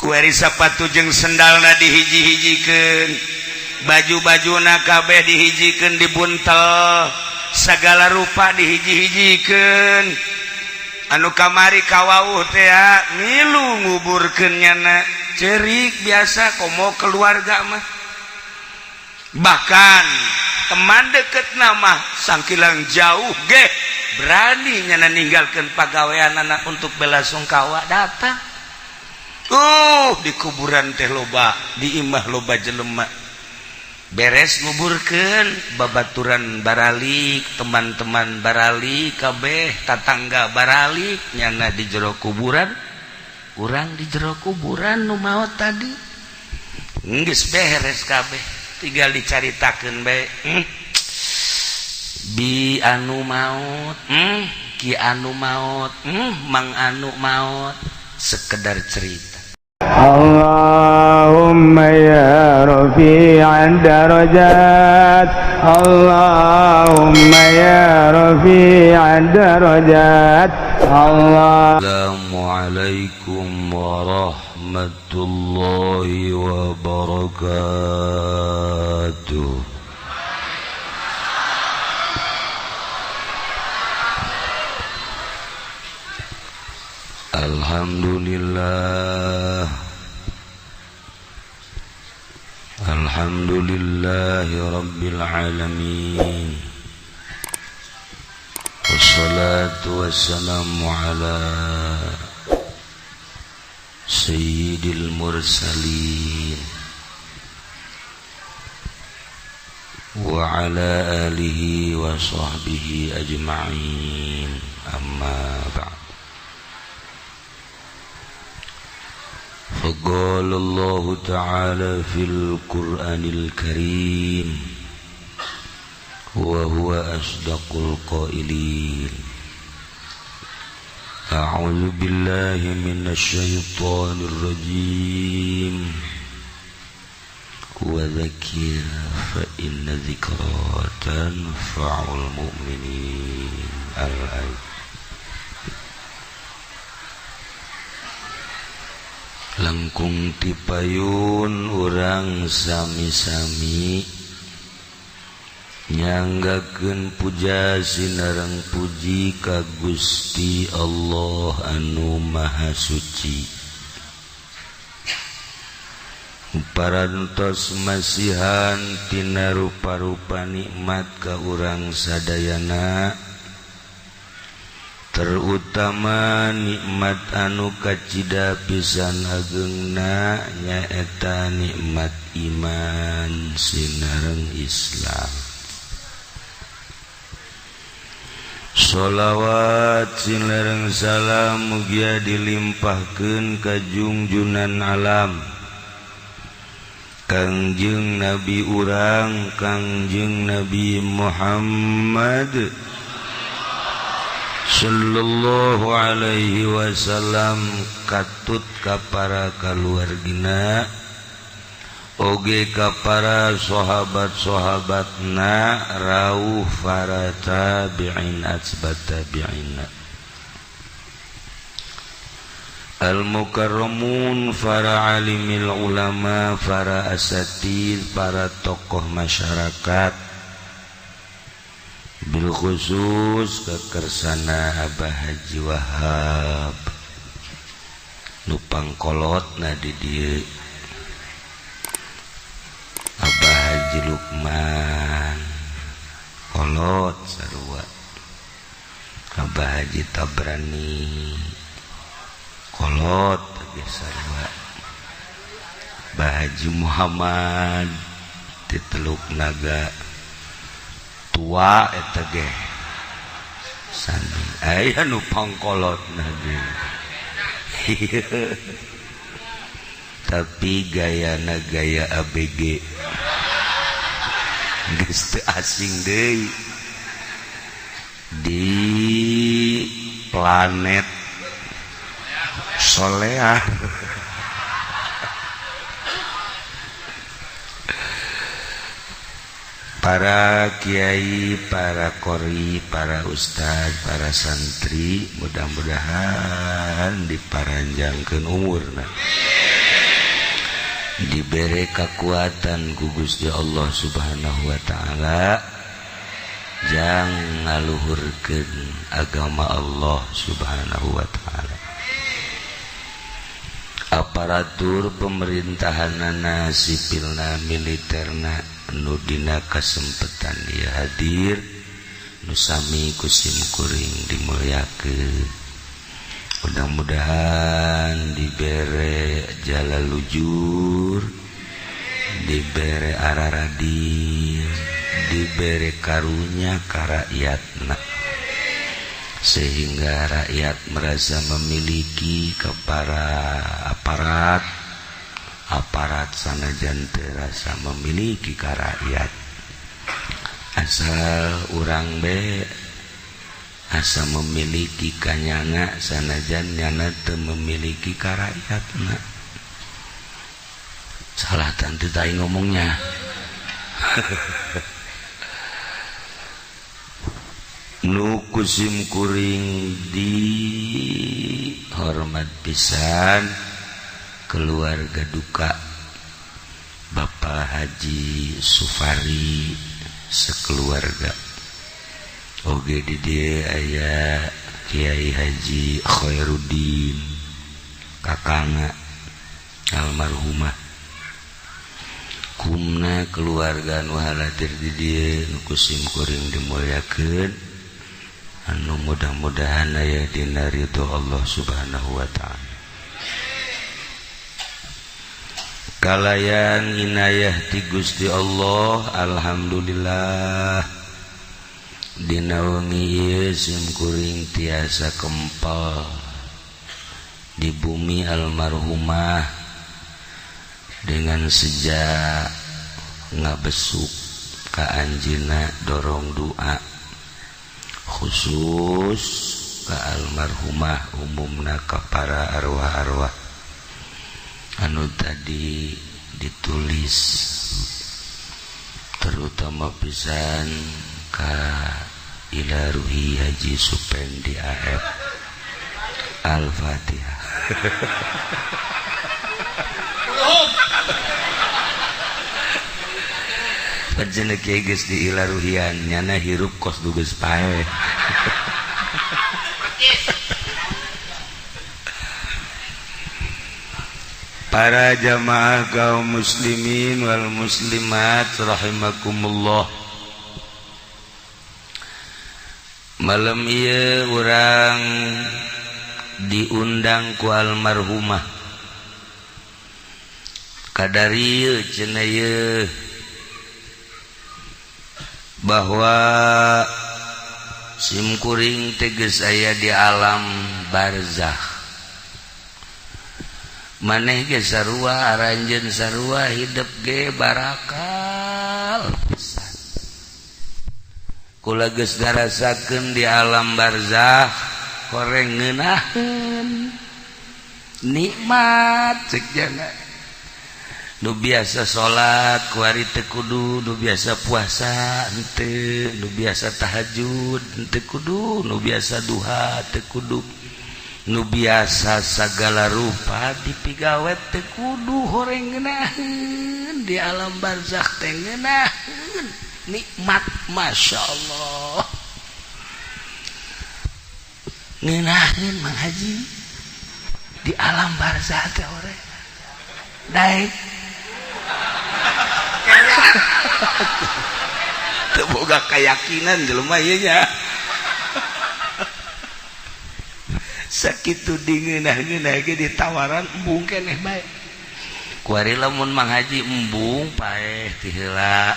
Kuari sapatu jeung sendalna dihiji-hijikeun, baju-bajuna kabeh dihijikeun, dibuntel, segala rupa dihiji-hijikeun. Anu kamari kawauh teh milu nguburkeun nyana, cerik biasa komo keluarga mah. Bahkan teman deket nama sangkilang jauh ge berani nyana ninggalkan pagawean anak untuk bela sungkawa datang. Di kuburan teh loba, di imah loba jelema. Beres nguburkeun, babaturan baralik, teman-teman baralik kabeh, tatangga baralik, nyana di jero kuburan, urang di jero kuburan nu maot tadi. Geus beres kabeh, tinggal dicaritakeun bae. Bi anu maot, ki anu maot, mang anu maot, sekedar cerita. اللهم يا رفيع الدرجات، اللهم يا رفيع الدرجات، الله Assalamualaikum warahmatullahi wabarakatuh. Alhamdulillah, Alhamdulillahi rabbil alamin, wassalatu wassalamu ala sayyidil mursalin wa ala alihi wa sahbihi ajma'in, amma ba'd. فقال الله تعالى في القرآن الكريم وهو أصدق القائلين: أعوذ بالله من الشيطان الرجيم، وذكر فإن ذكرى تنفع المؤمنين. الآية. Langkung tipayun urang sami-sami nyanggakeun puja sinareng puji ka Gusti Allah anu Maha Suci. Parantos masihan tina rupa-rupa nikmat ka urang sadayana, terutama nikmat anu kacida pisan agengna nyaeta nikmat iman sinareng Islam. Sholawat sinareng salam mugia dilimpahkeun ka junjunan alam Kangjeng Nabi urang, Kangjeng Nabi Muhammad sallallahu alaihi wasallam, katut ka para kaluargina oge ka para sahabat-sahabatna, rauh para tabi'in atsbat tabi'in, al mukarramun, para alimil ulama, para asatid, para tokoh masyarakat, bil khusus kekersana Abah Haji Wahab nupang kolot na di dieu, Abah Haji Lukman kolot sarua, Abah Haji Tabrani kolot ge sarua, Abah Haji Muhammad di Teluk Naga tua eta ge sami aya nu pangkolotna ge. Tapi gayana gaya ABG geus teu asing deui di planet Solear. Para kiai, para qori, para ustad, para santri, mudah-mudahan diparanjangkeun umurna. Dibere kekuatan ku Gusti Allah Subhanahu wa taala jang ngaluhurkeun agama Allah Subhanahu wa taala. Aparatur pemerintahanana, sipilna, militerna nu dina kasempetan ieu hadir, nu sami ku sim kuring dimuliakeun, mudah-mudahan dibere jalan lujur, dibere araradil, dibere karunya ka rakyatna, sehingga rakyat merasa memiliki ke para aparat, aparat sanajan terasa memiliki ka rakyat. Asal urang be asa memiliki kanyana, sanajan nyana teu memiliki ka rakyatna. Salah tante tai ngomongnya. Nu kusim kuring di hormat pisan keluarga duka Bapak Haji Sufari sekeluarga. Oge di dieu aya Kiai Haji Khairuddin, kakangna almarhumah. Kumna keluarga nu haladir di dieu nu kusim kuring dimuliakeun, anu mudah-mudahan aya dina ridho Allah Subhanahu wa taala. Kalayan inayah ti Gusti Allah, alhamdulillah dina wengi ieu sim kuring tiasa kempel di bumi almarhumah dengan sejak ngabesuk ka anjeunna, dorong doa khusus ka almarhumah, umumna ka para arwah-arwah anu tadi ditulis, terutama pisan ka ila ruhi Haji Supendi AF. Al-Fatihah. Pajeneh kieu geus di ila ruhian nyana hirup kos du geus paeh. Para jamaah kaum muslimin wal muslimat rahimakumullah. Malam ieu urang diundang ku almarhumah. Kadari ieu cenah ieu bahwa sim kuring teh geus aya di alam barzakh. Maneh ge sarua, aranjeun sarua, hidup ge barakal pisan. Kula geus ngarasakeun di alam barzakh koreng ngeunaheun nikmat cek jana. Nu biasa salat kuari teu kudu, nu biasa puasa henteu, nu biasa tahajud henteu kudu, nu biasa duha teu kudu, nu biasa sagala rupa dipigawe teu kudu, horeng ngeunaheun di alam barzakh teh ngeunaheun nikmat, masya Allah. Ngeunaheun Mang Haji di alam barzakh teh horeng daek. Teu boga keyakinan jelema ieu nya. Sakitu dingeunah-ngeunah ge ditawaran embung keneh bae. Kuari lamun Mang Haji embung paeh ti heula.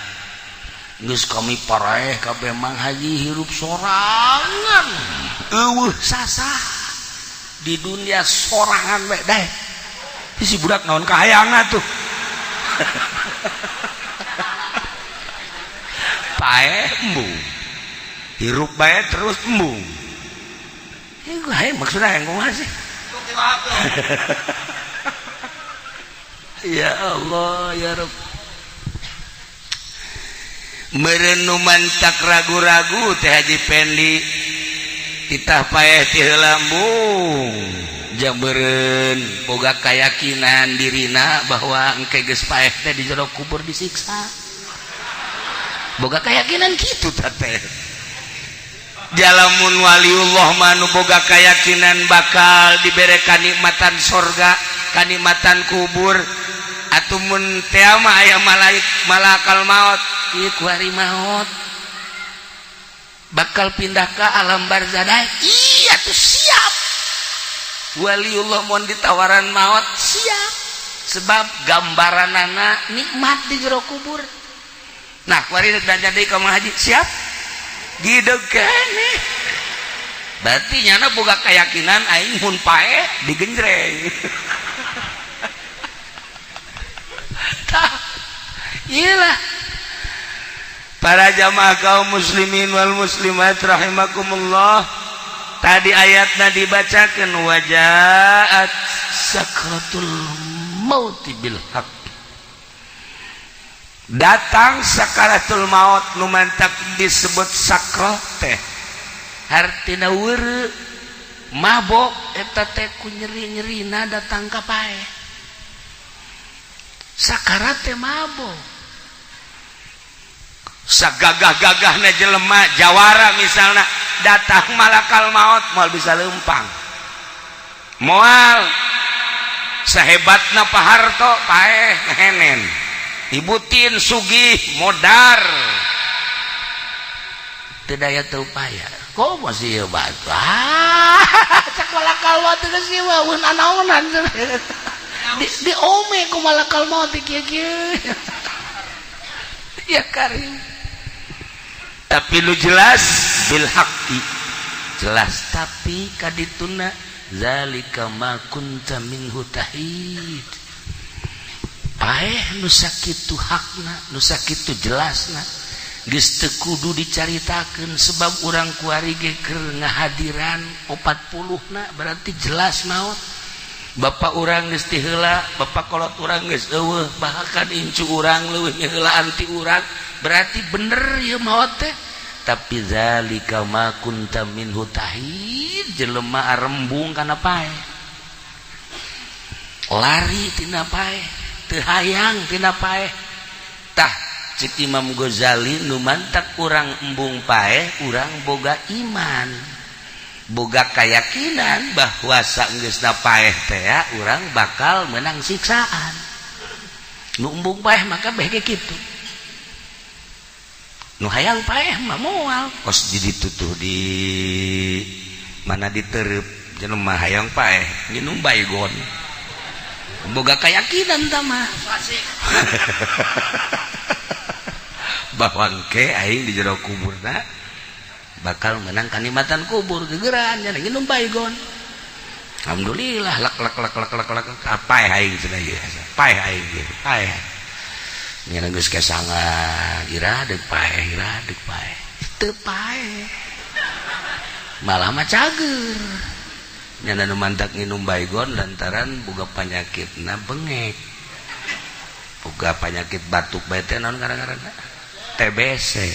Geus kami paraeh kabeh Mang Haji hirup sorangan. Eueuh sasah di dunia sorangan bae daek. Si budak naon kahayangna tuh. Paeh embung. Hirup bae terus embung. Ieu maksudna yang kumaha sih? Ya Allah ya Rabb. Merenuman tak ragu-ragu teh Haji Pendi titah paeh ti heula embung. Jabeureun boga keyakinan dirina bahwa engke geus paeh teh di jero kubur disiksa. Boga keyakinan kitu teh. Jalamun waliullah mah nu boga keyakinan bakal dibere kanikmatan sorga, kanikmatan kubur. Atuh mun teh mah aya malaik malakal maut, ieu kuari maut bakal pindah ke alam barzah. Iya tuh siap. Waliullah mun ditawaran maut siap, sebab gambaran anak nikmat di jero kubur. Nah, kuari rek deui ka haji siap gideg keneh. Berarti nyana boga keyakinan aing mun paeh digenjreng. Tah, iyalah para jamaah kaum muslimin wal muslimat rahimakumullah. Tadi ayatna dibacakan wajaat sakratul mauti bil haq. Datang sakaratul maut nu mantak disebut sakroh teh hartina weureu mabok eta teh ku nyeri-nyerina datang ka paeh. Sakarat teh mabok. Sagagah-gagahna jelema jawara misalna datang malakal maut moal bisa lempang. Moal sahebatna Pak Harto paeh ngehenen. Ibu Tin sugih modar teu daya teu upaya. Kok masih ieu batu? Ah, cek malakal maut geus ieu mah eun anaonan. Di ome ku malakal maut kieu-kieu. Ya karim. Tapi lu jelas bil haqqi. Jelas tapi kadituna zalika ma kunta minhu tahid. Paeh nu sakitu hakna, nu sakitu jelasna. Geus teu kudu dicaritakeun sebab urang kuari ge keur ngahadiran 40 na berarti jelas maot. Bapak urang geus ti heula, bapak kolot urang geus eueuh, bahkan incu urang leuwih ngaheulaan ti urang, berarti bener ieu maot teh. Tapi zalika ma kunta minhu tahid, jelema arembung kana paeh. Lari tina paeh, teu hayang tina paeh. Tah cek Imam Ghazali nu mantak urang embung paeh, urang boga iman, boga keyakinan bahwa saenggeusna paeh teh urang bakal menang siksaan. Nu embung paeh maka beh ge kitu. Nu hayang paeh mah moal kos di ditu tuh di mana diterep jelema hayang paeh nginum baygon. Boga keyakinan tah mah. Bahwa engke aing di jero kuburna bakal menang kanikmatan kubur gegeran nya nginum baygon. Alhamdulillah lak lak lak lak lak lak paeh aing cenah ieu. Paeh aing ieu, paeh. Nya geus kesangan ira deuk paeh, ira deuk paeh. Teu paeh. Malah mah cager. Nya nu mantak nginum baygon lantaran boga panyakitna bengek. Boga panyakit batuk bae teh naon ngaran-ngaranna? TBC.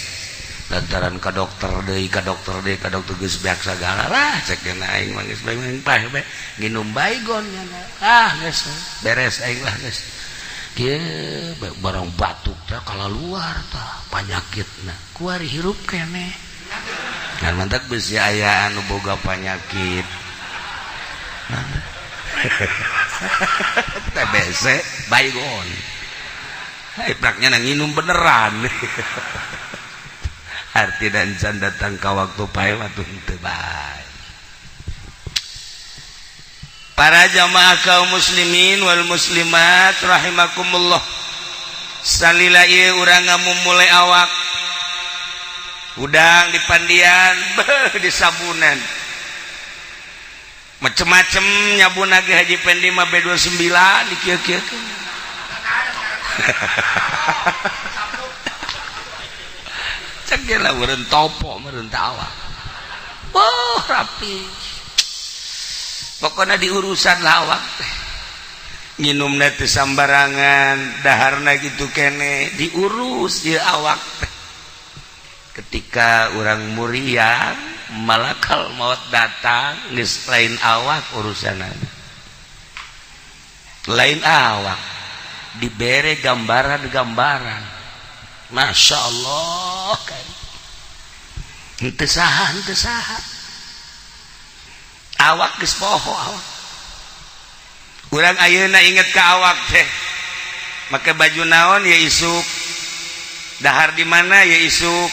Lantaran ka dokter deui, ka dokter deui, ka dokter geus beak sagala lah cek dena aing mah geus bae paeh bae nginum baygon nya. Ah geus beres aing lah geus. Kieu barang batuk teh kalaluar tah panyakitna. Kuari hirup keneh. Ngan mantak bisi aya anu boga panyakit. TBC baygon. Ipraknya nang nginum beneran. Arti dan can datang ka waktu paeh mah teu bae. Para jamaah kaum muslimin wal muslimat rahimakumullah. Salila ieu urang ngamumule awak. Udang dipandian, beuh disabunan. Macem-macem nyabun lagi Haji Pendi mah B29 di kieu-kieu. Cek ge lah meureun topo meureun teh awak. Wah, rapi. Pokona diurusan lah awak teh. Nginumna teu sambarangan, daharna kitu keneh, diurus ieu awak teh. Ketika urang muriang, malakal maut datang, geus lain awak urusanana. Lain awak dibere gambaran-gambaran, Masya Allah kan. Henteu saha, henteu saha. Awak geus poho awak. Urang ayeuna inget ka awak teh. Make baju naon ya isuk. Dahar di mana ya isuk.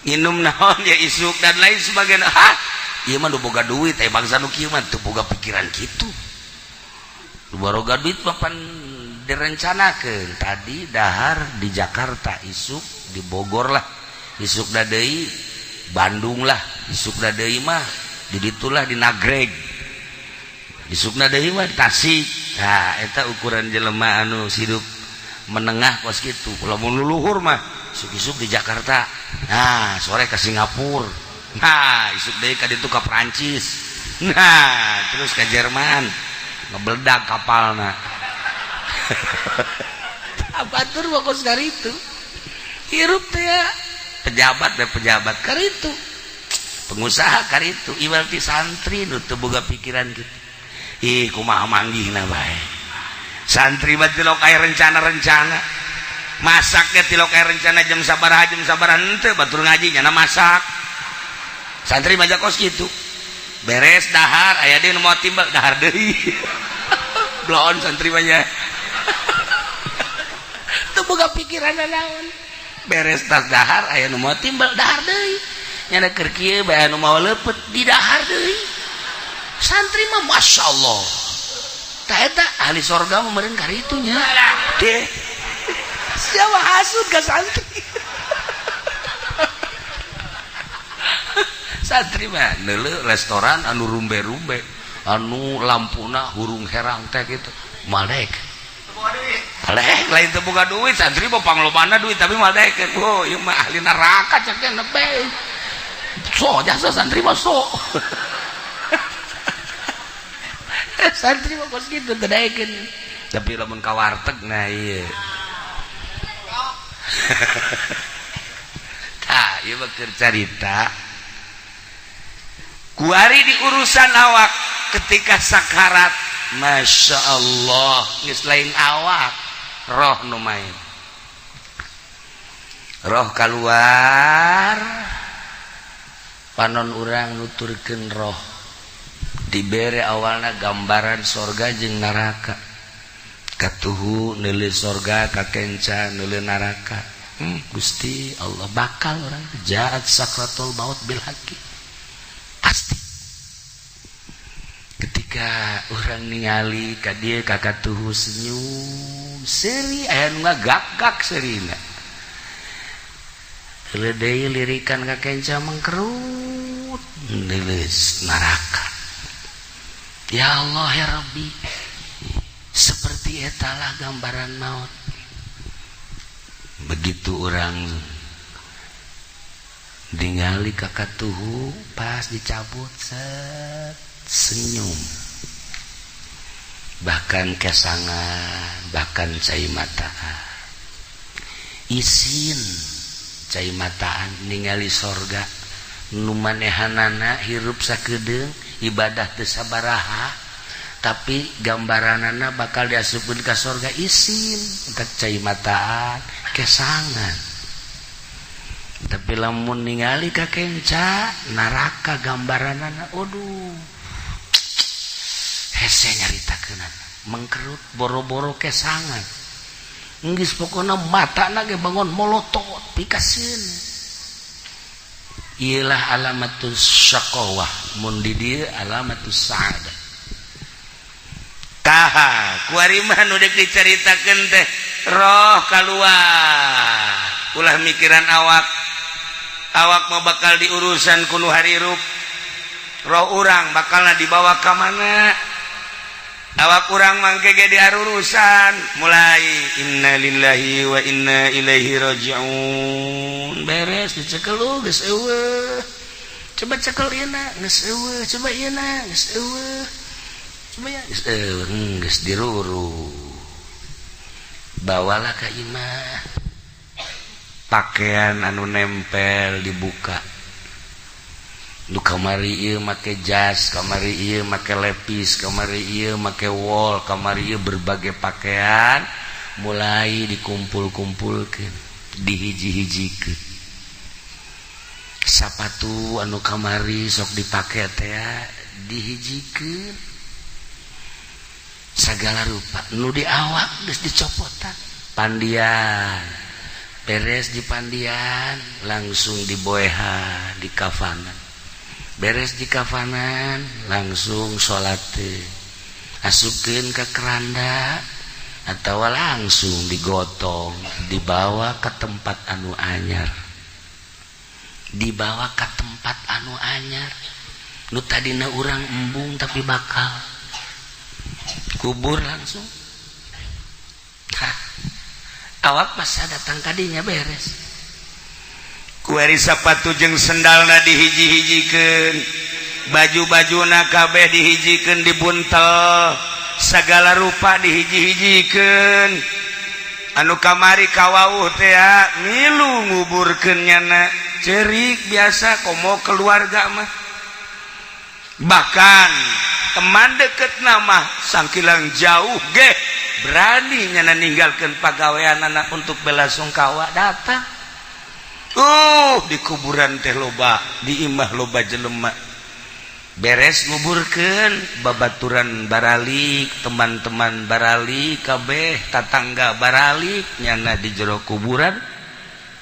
Minum naon ya isuk dan lain sebagainya. Hah, ieu mah nu boga duit, eh bangsa nu kieu mah teu boga pikiran kitu. Nu boga duit mah pan direncanakeun. Tadi dahar di Jakarta, isuk di Bogor lah, isuk deui Bandung lah, isuk deui mah di ditulah di Nagreg, isukna deui mah di Tasik. Nah, eta ukuran jelema anu hidup menengah kos kitu. Lamun luluhur mah isuk-isuk di Jakarta, nah sore ke Singapura, nah isuk deui ka ditu ka Prancis, nah terus ke Jerman, ngebeledak kapalna. Abatur mah kos itu hirup teh ya. Pejabat teh pejabat karitu, pengusaha karitu, iwal ti santri nu teu boga pikiran gitu. Ih, kumaha manggihna bae. Santri mah tilok aya rencana-rencana. Masaknya tilok aya rencana jam sabaraha henteu, batur ngaji nyana masak. Santri mah kos kitu. Beres dahar aya deui nu mau timbal dahar deui. Bloon santri mah nya. Teu boga pikiran naon. Beres tas dahar aya nu mau timbal dahar deui. Nyana keur kieu bae anu mau leupeut di dahar deui. Santri mah Masya Allah. Tah eta ahli sorga mah meureun karitu nya. Deh. Siapa hasud ka santri? Santri mah neuleuh restoran anu rumbe-rumbe, anu lampuna hurung herang teh kitu. Malek. Malek lain teu boga duit, santri mah panglobana duit tapi malek. Oh, ieu mah ahli neraka cek teh nebe. So jasa santri mah so. Santri mah kos kitu teu daekeun. Tapi lamun ka warteg nah ieu. Tah, ieu mah keur carita. Kuari di urusan awak ketika sakarat, Masya Allah, geus lain awak, roh nu main. Roh keluar, panon urang nuturkeun roh. Dibere awalna gambaran sorga jeung neraka. Katuhu neuleuh sorga, kakenca neuleuh neraka. Gusti Allah bakal orang jaat sakratul maut bil haqi. Pasti. Ketika orang ningali ka dieu ka katuhu senyum, seuri aya nu ngagak-gak seurina. Heuleut deui lirikan ka kenca mengkerut neuleuh neraka. Ya Allah ya Rabbi, seperti etalah gambaran maut. Begitu orang ningali kakak tuhu pas dicabut set senyum, bahkan kesangan, bahkan cai mataan, isin cai mataan ningali sorga nu manehanana hirup sakedeung ibadah teu sabaraha tapi gambaranana bakal diasupkeun ka sorga isin entak cai mataan kesangan. Tapi lamun ningali ka kenca neraka gambaranana aduh hese nyaritakeunana mengkerut boro-boro kesangan geus pokona matana ge bangun molotot pikaseun. Iyalah alamatus syaqawah mun di dieu alamatus sa'adah. Tah kuari mah nu deuk dicaritakeun teh roh kaluar ulah mikiran awak. Awak mah bakal diurusan ku nu harirup. Roh urang bakalna dibawa ka mana? Awak urang mangke ge diarurusan mulai innalillahi wa inna ilaihi rajiun. Beres dicekel geus eueuh. Coba cekel ieu na geus eueuh, coba ieu na geus eueuh. Coba ya geus eueuh, geus diruru. Bawalah ka imah. Pakaian anu nempel dibuka. Nu kamari ieu make jas, kamari ieu make lepis, kamari ieu make wol, kamari ieu berbagai pakaian mulai dikumpul-kumpulkeun, dihiji-hijikeun. Sapatu anu kamari sok dipake teh dihijikeun. Segala rupa nu di awak geus dicopotan. Pandian beres di pandian langsung diboehan di kafanan, beres di kafanan langsung salat, asupkeun ke keranda atau langsung digotong, dibawa ke tempat anu anyar, dibawa ke tempat anu anyar nu tadina urang embung tapi bakal kubur langsung. Hah. Awak masa datang kadinya beres. Kuari sapatu jeung sendalna dihiji-hijikeun, baju-bajuna kabeh dihijikeun, dibuntel, segala rupa dihiji-hijikeun. Anu kamari kawauh teh milu nguburkeun nyana, cerik biasa komo keluarga mah, bahkan teman deket nama sangkilang jauh ge berani nyana ninggalkan pagawean anak untuk bela sungkawa datang. Di kuburan teh loba, di imah loba jelema. Beres nguburkeun, babaturan baralik, teman-teman baralik kabeh, tatangga baralik, nyana di jero kuburan,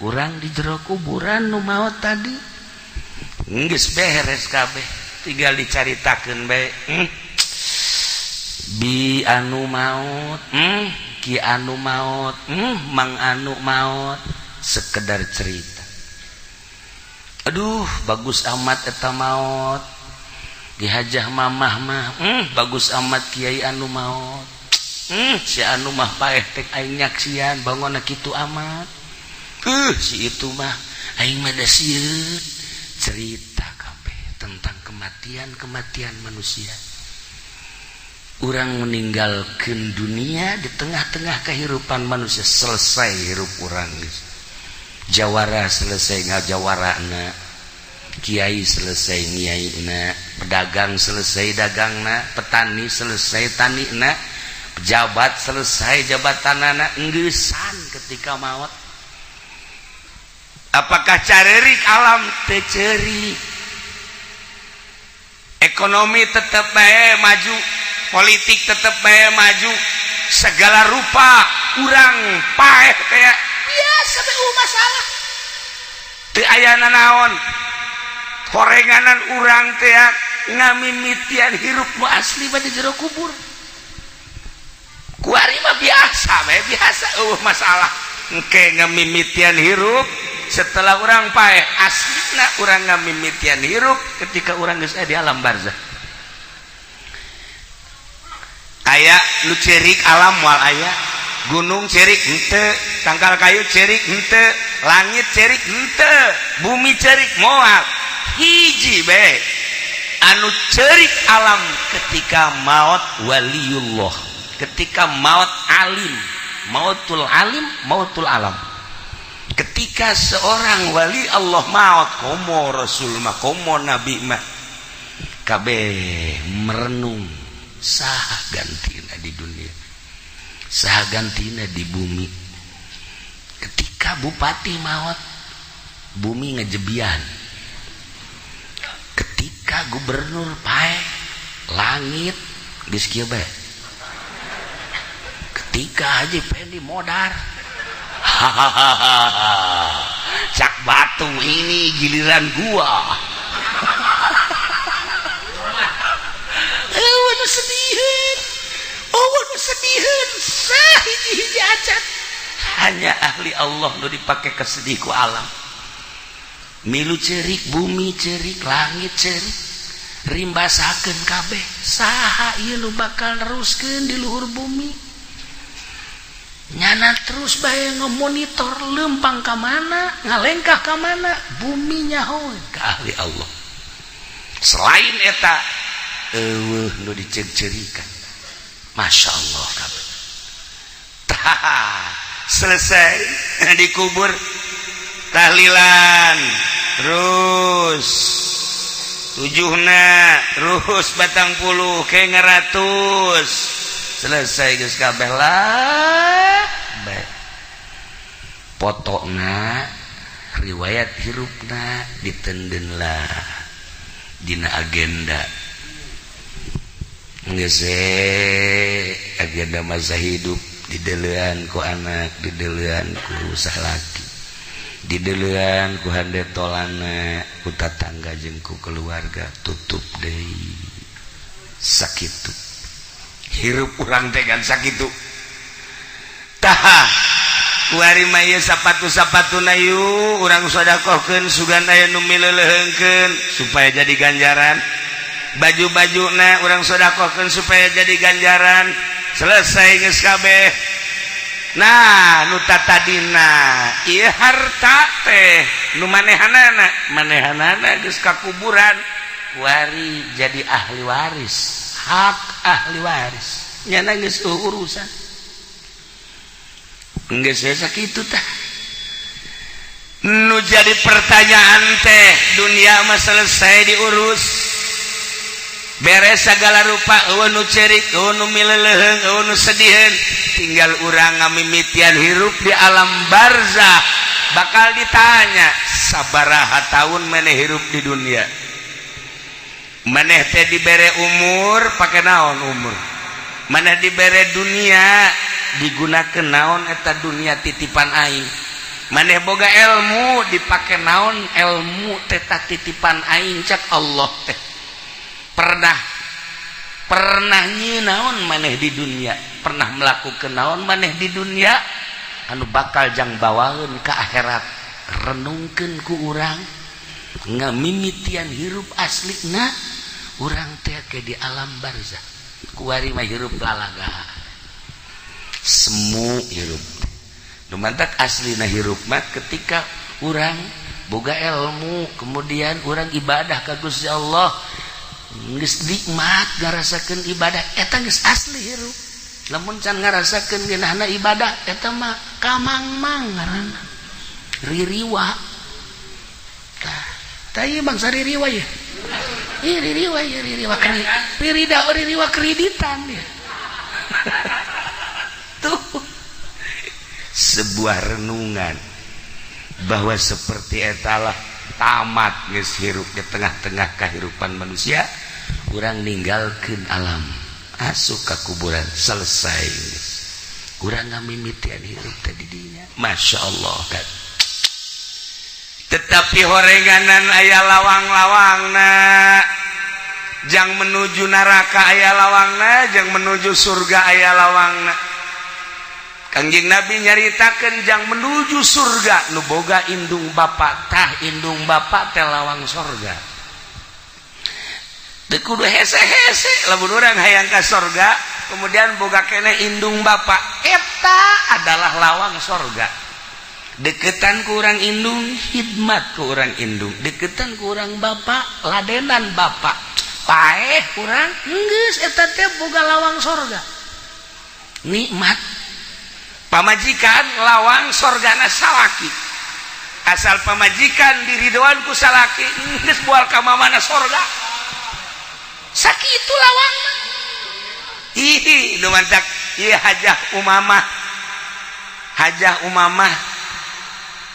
urang di jero kuburan nu maot tadi. Geus beres kabeh, tinggal dicaritakeun bae. Bi anu maut, ki anu maut, mang anu maut, sekedar cerita. Aduh, bagus amat eta maut. Dihajah mamah mah, bagus amat kiai anu maut. Si anu mah paeh tek aing nyaksian bangunna kitu amat. Si itu mah aing mah da sieun. Cerita kabeh tentang kematian-kematian manusia. Urang meninggalkan dunia di tengah-tengah kehidupan manusia, selesai hirup urang. Jawara selesai ngajawarana, kiai selesai ngiaina, pedagang selesai dagangna, petani selesai tanina, pejabat selesai jabatanana, enggesan ketika maut. Apakah carerik alam? Teu ceurik. Ekonomi tetap bae maju, politik tetap bae maju, segala rupa urang paeh kayak biasa bae, masalah teu aya nanaon. Horenganan urang teh ngamimitian hirup nu asli mah di jero kubur. Kuari mah biasa bae, biasa, eueuh masalah. Engke ngamimitian hirup setelah urang paeh, aslina urang ngamimitian hirup ketika urang geus di alam barzah. Aya nu cerik alam? Moal aya. Gunung cerik henteu, tangkal kayu cerik henteu, langit cerik henteu, bumi cerik moal. Hiji be anu cerik alam ketika maut waliullah, ketika maut alim, mautul alim, mautul alam. Ketika seorang wali Allah maut, komo rasul mah, komo nabi mah, kabeh merenung, saha gantina di dunia, saha gantina di bumi. Ketika bupati maut, bumi ngejebian. Ketika gubernur paeh, langit geus kieu bae. Ketika Haji Pendi modar, hahaha, cak batu, ini giliran gua. Eueuh nu sediheun, eueuh nu sediheun sahiji-hiji acan. Hanya ahli Allah nu dipake kesedih ku alam. Milu cerik bumi, cerik langit, cerik, rimbasakeun kabeh, saha ieu nu bakal neruskeun di luhur bumi? Nyana terus bae ngemonitor lempang ka mana, ngalengkah ka mana bumi, nyaho ka ahli Allah. Selain eta eueuh nu diceri-cerikan. Masya Allah kabeh. Tah, selesai dikubur, tahlilan terus. Tujuhna terus 40 ke 100, selesai geus kabeh lah. Baik, potona riwayat hirupna ditenden lah dina agenda geus, agenda masa hidup didelean ku anak, didelean ku salaki, didelean ku hande tolana, ku tatangga jeung ku keluarga. Tutup deui, sakitu hirup urang teh kan, sakitu. Tah, kuari mah ieu sapatu-sapatu na yu urang sodakohkeun, sugan aya nu mileuleheungkeun supaya jadi ganjaran. Baju-baju na urang sodakohkeun supaya jadi ganjaran. Selesai geus kabeh. Nah, nu tadina ieu harta teh nu manehanana, manehanana geus ka kuburan, kuari jadi ahli waris, hak ahli waris nyana geus urusan geus sakitu. Tah, nu jadi pertanyaan teh, dunia mah selesai diurus, beres segala rupa, euweuh nu cerik, euweuh nu mileleuheung, euweuh nu sediheun. Tinggal urang ngamimitian hirup di alam barzah. Bakal ditanya, sabaraha tahun maneh hirup di dunia? Maneh teh dibere umur, pakai naon umur? Maneh dibere dunia, digunakan naon eta dunia titipan aing? Maneh boga ilmu, dipake naon ilmu teta titipan aing? Cak Allah teh, pernah pernah naon maneh di dunia? Pernah melakukan naon maneh di dunia anu bakal jang bawaeun ke akhirat? Renungkeun ku urang ngamimitian hirup aslina urang teh ke di alam barzah. Kuari mah hirup lalaga, semu hirup. Nu mantak aslina hirup mah ketika urang boga ilmu, kemudian urang ibadah ka Gusti Allah, geus nikmat ngarasakeun ibadah, eta geus asli hirup. Lamun can ngarasakeun ngeunahna ibadah, eta mah kamangmang ngaranna, ririwa. Tah, tah, ieu bangsa ririwa ya. Ih, ririwa ya, ririwa ririda, ririwa kreditan ya. Tuh, sebuah renungan bahwa seperti etalah tamat geus hirup di tengah-tengah kehidupan manusia. Urang ninggalkeun alam, asup ka kuburan, selesai geus. Urang ngamimitian hirup teh di dinya. Masya Allah kan, tetapi horenganan aya lawang-lawangna. Jang menuju neraka aya lawangna, jang menuju surga aya lawangna. Kangjeng Nabi nyaritakeun, jang menuju surga nu boga indung bapak. Tah, indung bapak teh lawang sorga. Teu kudu hese-hese lamun urang hayang ka sorga, kemudian boga keneh indung bapak, eta adalah lawang sorga. Deketan ku urang indung, khidmat ku urang indung. Deketan ku urang bapak, ladenan bapak, paeh urang geus, eta teh boga lawang sorga, nikmat. Pamajikan lawang sorgana salaki. Asal pamajikan diridoan ku salaki, geus bual ka mana sorga. Sakitu lawang. Ih, nu mantak ieu Hajah Umamah, Hajah Umamah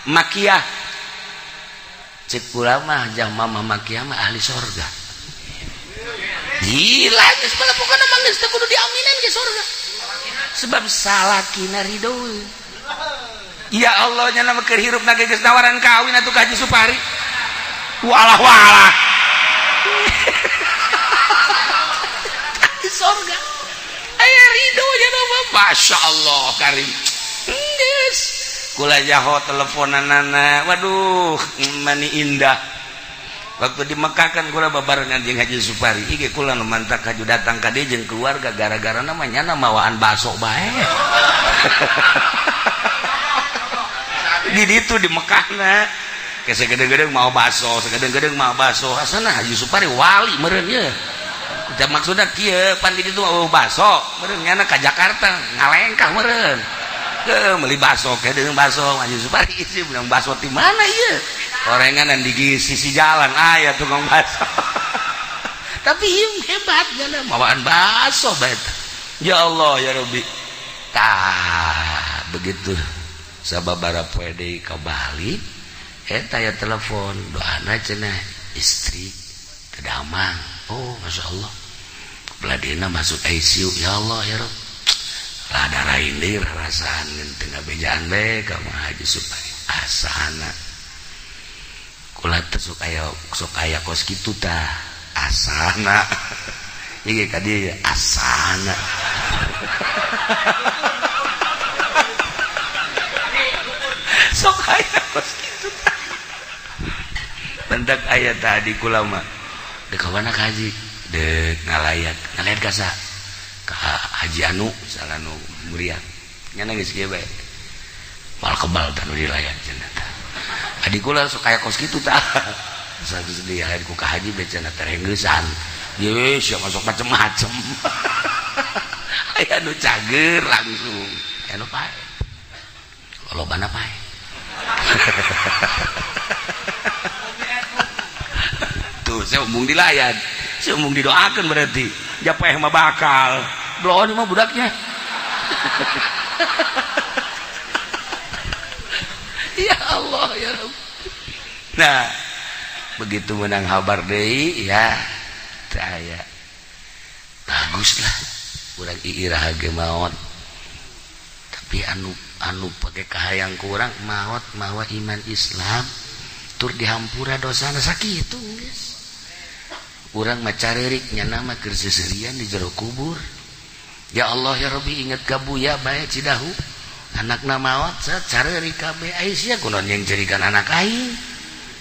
Makiyah, cek kula mah Hajah Mama Makiyah mah ahli sorga. Gila geus, pokokna mah geus teu kudu diaminan ke sorga, sebab salakina ridho. Ya Allah, nya nama keur hirup na geus nawaran kawin atuh ka Haji Supari. Walah walah, di sorga aya ridho nya nama. Masya Allah karim, geus kula jaho teleponanana. Waduh, mani indah. Waktu di Mekah kan kula babarengan jeung Haji Supari. Ieu kula nu mantak haju datang ka dieu jeung keluarga gara-gara namanya mawaan baso bae di ditu di Mekah na. Kayak segede-gede mau baso, segede-gede mau baso. Asana Haji Supari wali meureun ye. Da maksudna kieu, pan di ditu mau baso, meureun nyana ka Jakarta ngalengkah meureun. Ke meuli baso, ke deung baso Haji Supari sih bilang, baso di mana ieu? Orengan di sisi jalan aya tukang baso. Tapi ieu hebat nyana mawaan baso bae. Ya Allah ya Rabbi. Tah begitu sababaraha poe deui ka Bali eta ya telepon doana cenah istri teu damang. Oh Masya Allah, beladena masuk ICU. Ya Allah ya Rabb, rada rain deui rarasaan teu ngabejaan bae ka Mah Haji supaya asana kula teh sok aya kos kitu tah asana ieu ka dieu asana. Sok aya kos kitu tah bentak aya tadi kula mah dek ka mana ka haji dek ngalayat ngalayat ka saha ka Haji Anu salah nu muriang nya geus kieu bae moal kebal tah nu dilayat cenah tah. Adi kula sok aya kos kitu tah sageus dilayat ku ka haji bae cenah terenggeusan ye sia masuk macem-macem. Aya nu cager langsung aya nu pae lolobana pae. Tuh saya umung dilayat, saya umung didoakan berarti japeh mah bakal bloon mah budaknya. Ya Allah ya Rabb. Nah begitu menang kabar deui ya teu aya baguslah urang iirah ge maot tapi anu pake kahayang ku urang maot mawa iman Islam tur dihampura dosana sakitu geus. Urang mah careurik nyana mah keur seuseurian di jero kubur. Ya Allah ya Rabbi inget ka Buya bae Cidahu anakna maot careurik kabeh ai sia kunaon yang cerikan anak aing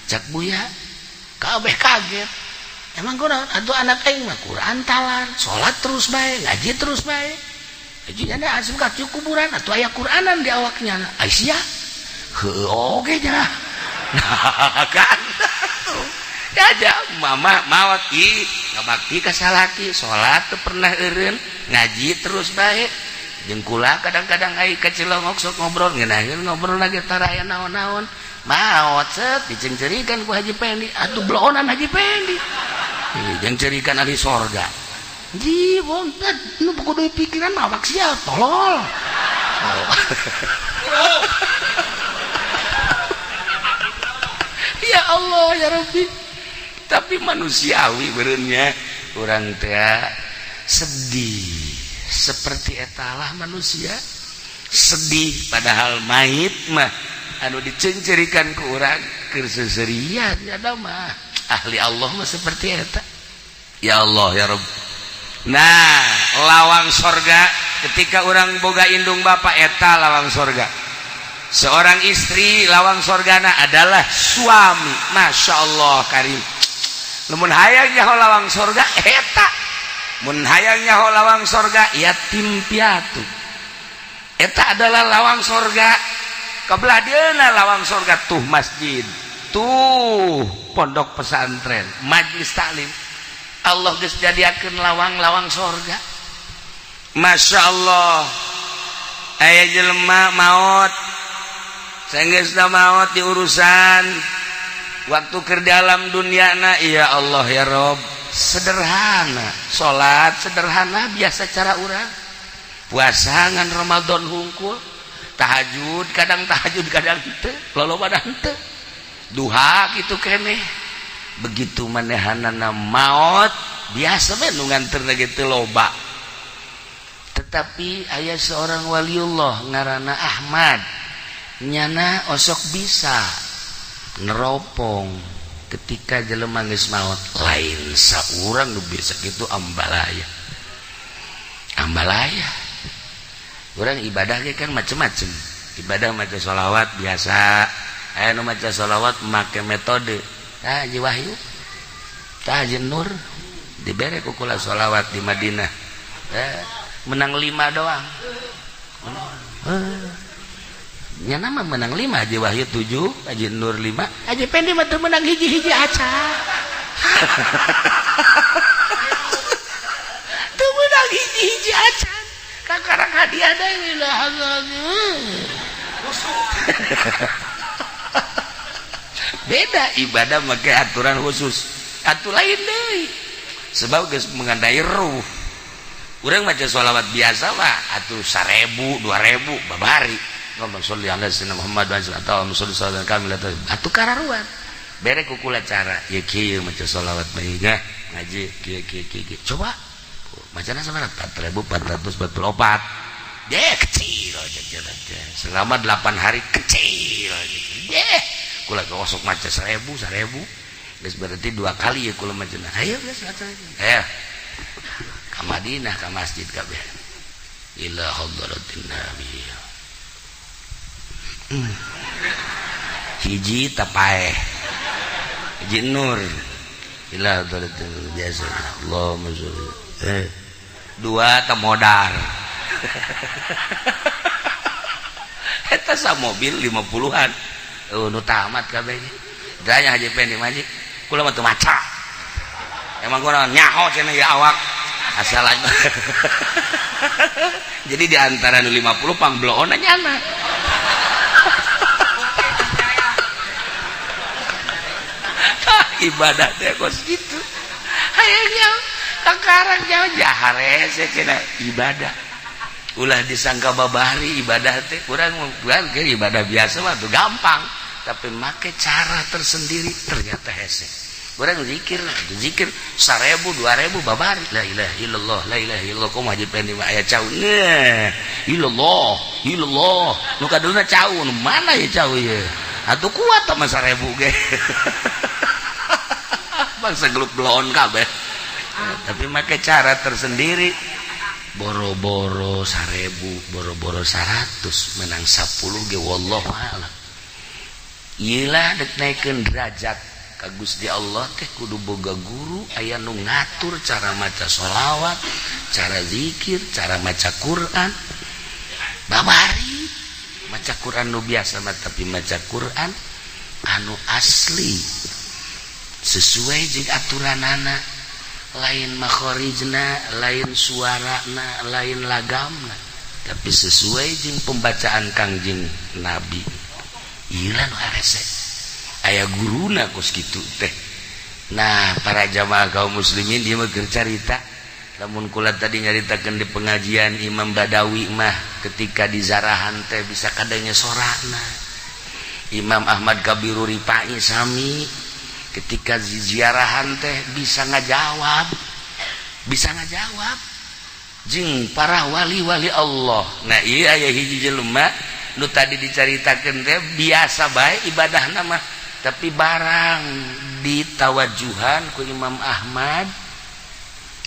cak Buya kabeh kaget emang kunaon atuh anak aing mah Quran talar salat terus bae ngaji terus bae jadi ada asup ka kuburan atuh aya Quranan di awaknya ai sia heueuh oge nya. Nah kan ya mama maot ih ngabakti ka salaki salat teu pernah eureun ngaji terus bae jeung kula kadang-kadang ai ka Cilongok sok ngobrol ngeunaheun ngobrol lagi taraya naon-naon maot set dicengcerikan ku Haji Pendi atuh bloonan Haji Pendi jeung cerikan ahli sorga ji wonten nu kudu pikiran awak sia tolol. Ya Allah ya Rabbi. Tapi manusiawi beureunya urang teh sedih seperti etalah manusia sedih padahal mayit mah anu dicencerikan ku urang keur seuseurian nya mah ahli Allah mah seperti eta. Ya Allah ya Rabb. Nah lawang sorga ketika urang boga indung bapa eta lawang sorga. Seorang istri lawang sorgana adalah suami. Masya Allah karim. Lamun hayang nyaho lawang sorga eta, mun hayang nyaho lawang sorga yatim piatu eta adalah lawang sorga. Kebelah dieuna lawang sorga tuh masjid tuh pondok pesantren majlis taklim. Allah geus jadiakeun lawang-lawang sorga. Masya Allah aya jelema maot sanggeusna maot di urusan waktu keur dalam duniana ya Allah ya Rob sederhana salat sederhana biasa cara urang puasa ngan Ramadan hungkul tahajud kadang henteu lolobana henteu duha kitu keneh begitu manehanana maot biasa we nu nganterna ge teu loba. Tetapi aya seorang waliullah ngaranna Ahmad nyana osok bisa neropong ketika jelema geus maot lain saurang nu biasa kitu ambalaya ambalaya urang ibadah ge kan macem-macem ibadah maca sholawat biasa aya nu maca sholawat make metode tah Haji Wahyu tah Haji Nur dibere ku kula sholawat di Madinah menang 5 doang. Nya nama menang 5 Haji Wahyu 7 Haji Nur 5 Haji Pendi mah teu menang hiji-hiji acan. Teu menang hiji-hiji acan kakarak hadiah deui lah. Beda ibadah make aturan khusus atuh lain deui. Sebab geus mengandai ruh. Urang maca sholawat biasa mah atuh 1000 2000 babari. Allahumma sholli ala sayyidina Muhammad wa ala sholli salatan kamilatan. Atuh kararuan. Bere ku kula cara ieu kieu maca sholawat mah ngaji kieu kieu kieu. Coba macana sabaraha? 4444. Deh kecil selama 8 hari kecil. Deh kula gosok maca 1000 1000 geus berarti 2 kali ya kula maca. Ayo geus ayo ka Madinah ka masjid kabeh ila hadratin nabi. Hiji tapaeh hiji nur ila hadratin biasa Allahumma sholli dua temodar. Eta sa mobil 50-an nu tamat kabeh. Danya Haji Pendi Haji kula mah teu maca. Emang kula nyaho cenah ya awak asal aja. Jadi di antara nu 50 pangbloona nyana. Ibadah teh kos kitu. Hayang jauh kakarang jauh jaharese cenah ibadah. Ulah disangka babari ibadah teh kurang ke ibadah biasa mah tuh gampang, tapi make cara tersendiri ternyata hese. Urang zikir zikir 1000 2000 babari la ilaha illallah la ilaha illallah kumaha Haji Pendi mah aya cau nah illallah illallah nu kaduluna cau nu mana ya cau ieu atuh kuat mah 1000 ge. Bangsa geluk bloon kabeh tapi make cara tersendiri. Boro-boro 1000 boro-boro 100 menang 10 ge wallahu a'lam. Ieu dek naikeun derajat ka Gusti Allah teh kudu boga guru aya nu ngatur cara maca sholawat, cara zikir, cara maca Quran. Babari maca Quran nu biasa mah tapi maca Quran anu asli sesuai jeung aturanana. Lain makhorijna, lain suarana, lain lagamna, tapi sesuai jeung pembacaan Kangjeng Nabi. Ieu nu harese. Aya guruna kos kitu teh. Nah, para jamaah kaum muslimin dia mah keur carita. Lamun kula tadi nyaritakeun di pengajian Imam Badawi mah ketika di zarahan teh bisa kadangnya sorana. Imam Ahmad Kabiru Ripai sami ketika ziarahan teh bisa ngajawab jeung para wali-wali Allah. Nah ieu aya hiji jelema nu tadi dicaritakeun teh biasa bae ibadahna mah, tapi barang ditawajuhan ku Imam Ahmad,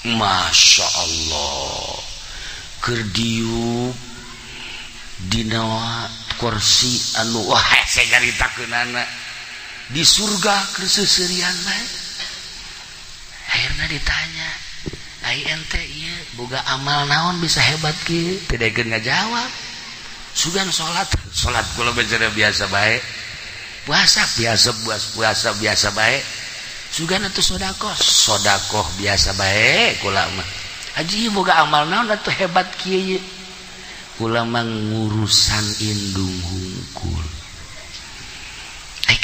Masya Allah keur diuk dina kursi anu wah hese caritakeunana di surga keur seuseurian bae. Akhirna ditanya, ai ente ieu boga amal naon bisa hebat kieu? Teu daekeun ngajawab. Sugan salat, salat kula bicara biasa bae. Puasa biasa puasa biasa bae. Sugan atuh sedekah, sedekah biasa bae kula mah. Haji boga amal naon atuh hebat kieu? Kula mah ngurusan indung hungkul.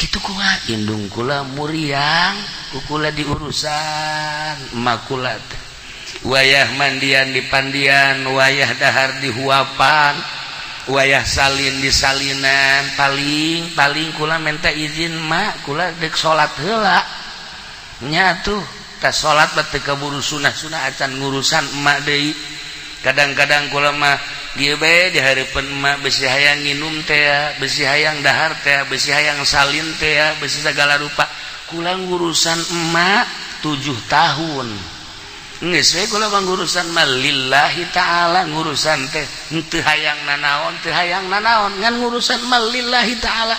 Kitu kumaha indung kula muriang ku kula diurusan emak kula teh. Wayah mandian di pandian, wayah dahar di huapan, wayah salin di salinan, paling paling kula minta izin mak kula dek salat heula. Nya tuh tas salat mah teu kaburu sunah-sunah acan ngurusan emak deui. Kadang-kadang kula mah ieu bae di hareupeun emak besi hayang nginum teh, besi hayang dahar teh, besi hayang salin teh, besi segala rupa. Kula ngurusan emak 7 tahun. Geus we kula mah ngurusan mah lillahi ta'ala ngurusan teh henteu hayang nanaon, teu hayang nanaon ngan ngurusan mah lillahi ta'ala.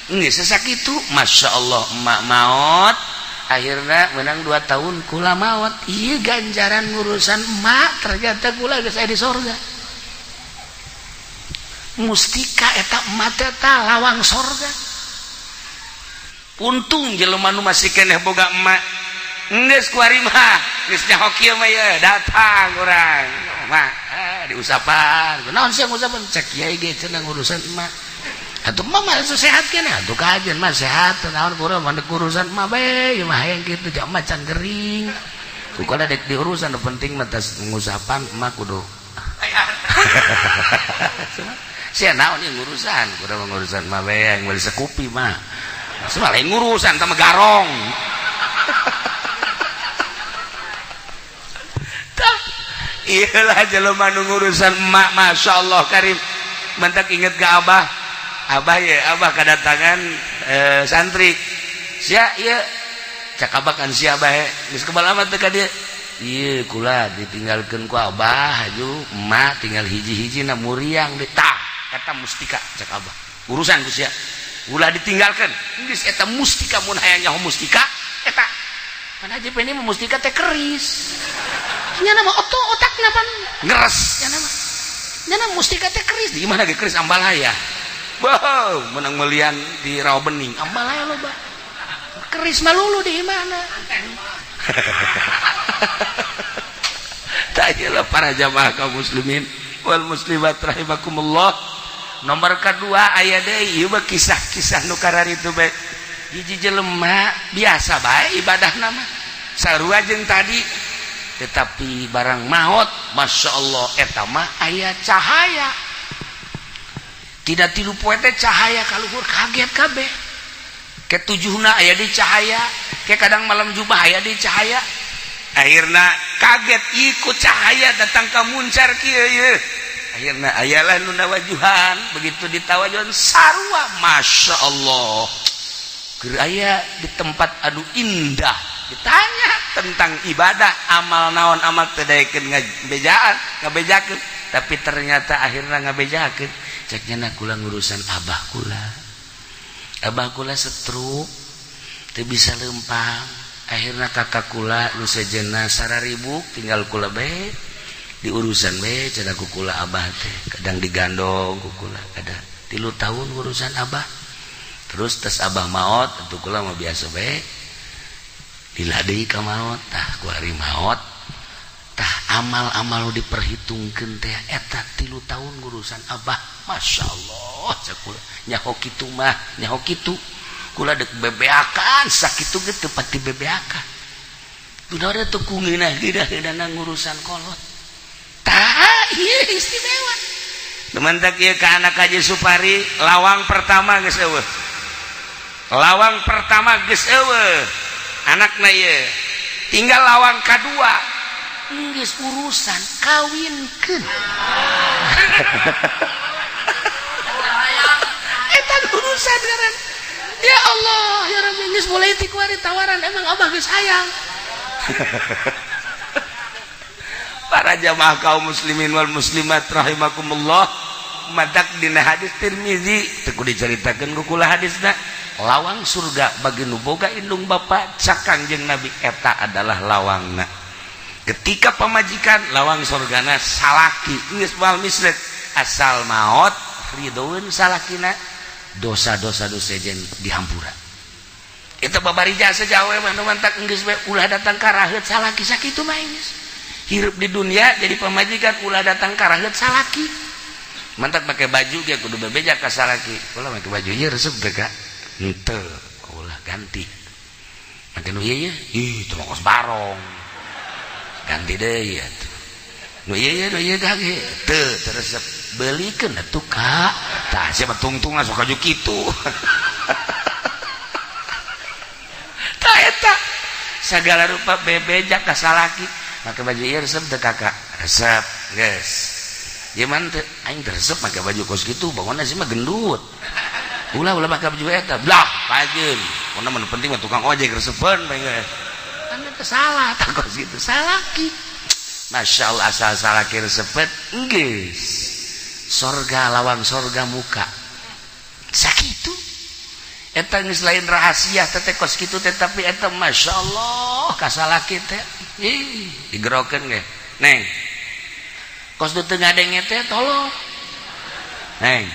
Geus sakitu Masya Allah emak maot. Akhirna menang 2 tahun kula maot. Ieu ganjaran ngurusan emak ternyata kula geus aya di sorga. Mustika eta emak teh lawang sorga. Untung jelema nu masih keneh boga emak. Geus kuari mah, geus nyaho kieu mah ye datang urang. Mak, diusapan. Naon sih ngusapan? Cek kiai ge cenah ngurusan emak. Atuh mah mah sehat keneh atuh kajen mah sehat naon kurang mah urusan emak bae ieu mah hayang kitu jak macan gering. Bukan ada di urusan nu penting mah tas ngusapan mah kudu. Sia naon ieu ngurusan, kudu ngurusan mah we yang meuli sekupi mah. Semua lain ngurusan tah garong. Tah, iyalah jelema nu ngurusan emak, Masya Allah karim. Mantak inget ke abah. Abah ya, abah kedatangan santri. Sia ieu cak abah kan sia abah geus kebal amat teh ka dieu. Ieu kula ditinggalkeun ku abah haju emak tinggal hiji-hiji na muriang deui. Tah, eta mustika cak abah. Urusan ku sia. Ulah ditinggalkeun. Geus eta mustika mun hayang nyaho mustika eta. Pan haji ini mah mustika teh keris. Nya nama oto otakna pan ngeres nya nama. Nya nama mustika teh keris. Di mana ge keris ambalaya? Wow, menang melian di Rawa Bening. Ambalaya loba. Keris malulu di mana? Tanyalah para jamaah kaum muslimin wal muslimat rahimakumullah. Nomor kedua aya deui ieu mah kisah-kisah nu kararitu bae. Hiji jelema biasa bae ibadahna mah. Sarua jeung tadi, tetapi barang maot, Masya Allah eta mah aya cahaya. Tidak tilu poe teh cahaya kaluhur kaget kabeh. Ketujuhna aya di cahaya, ke kadang malam jubah aya di cahaya. Akhirna kaget ikut cahaya datang ka muncar kieu ieu. Akhirna ayalah nu nawajuhan, begitu ditawajuhan sarua Masya Allah. Keur aya di tempat anu indah, ditanya tentang ibadah, amal naon amal teu daekeun ngabejaan, ngabejakeun, tapi ternyata akhirna ngabejakeun. Cek nya kula ngurusan abah kula. Abah kula setruk teu bisa lempang, akhirna kakak kula nu sejenna sararibuk tinggal kula bae diurusan bae cenah ku kula abah teh, kadang digandong ku kula, kadang 3 tahun urusan abah. Terus tes abah maot atuh kula mah biasa bae lila deui ka maot. Tah ku ari maot tah amal-amal nu diperhitungkeun teh eta 3 tahun urusan abah. Masya Allah cek kula nyaho kitu mah nyaho kitu kula dek bebeakan sakitu ge teu pati bebeakan. Duh teu ku ngeunah-ngeunah ngurusan kolot. Tah ieu istimewa. Teman tak ieu ka anak Haji Supari lawang pertama geus eueuh. Lawang pertama geus eueuh. Anakna ieu tinggal lawang kadua. Geus urusan kawinkeun. Eta urusan ngaran. Ya Allah, ya Rabbi geus mulai ti kuari tawaran emang abah geus hayang. Para jamaah kaum muslimin wal muslimat rahimakumullah, matak dina hadis Tirmizi teu kudu dicaritakeun ku kula hadisna, lawang surga bagi nu boga indung bapa cak Kangjeng Nabi eta adalah lawangna. Ketika pamajikan lawang surgana salaki geus moal mislet asal maot ridhoeun salakina dosa-dosa nu sejen dihampura. Eta babari jasa jawe mah nu mantak geus we ulah datang ka raheut salaki sakitu mah geus. Hirup di dunia jadi pamajikan ulah datang ka raheut salaki. Mantak make baju ge kudu bebeja ka salaki. Ulah make baju ieu resep teh ka? Henteu, ulah ganti. Make nu ieu ih teu kos barong. Ganti deui atuh. Nu ieu nu ieu kage teu resep. Belikeun atuh ka. Tah sia mah tungtungna sok aju kitu. Tah eta sagala rupa bebeja ka salaki. Make baju ieu resep teu kakak? Resep, geus. Ieu mah teu aing teu resep make baju kos kitu, bangunna sih mah gendut. Ulah ulah make baju eta. Blah, pajeun. Mun mah penting mah tukang ojek resepeun bae geus. Kan teu salah tah kos kitu, salaki. Masya Allah asal salaki resepet geus. Sorga lawang sorga muka. Sakitu. Eta geus lain rahasia teh kos kitu teh tapi eta Masya Allah ka salaki teh. Ih, digerokeun ge. Neng. Kos nu teu ngadenge teh tolong. Neng.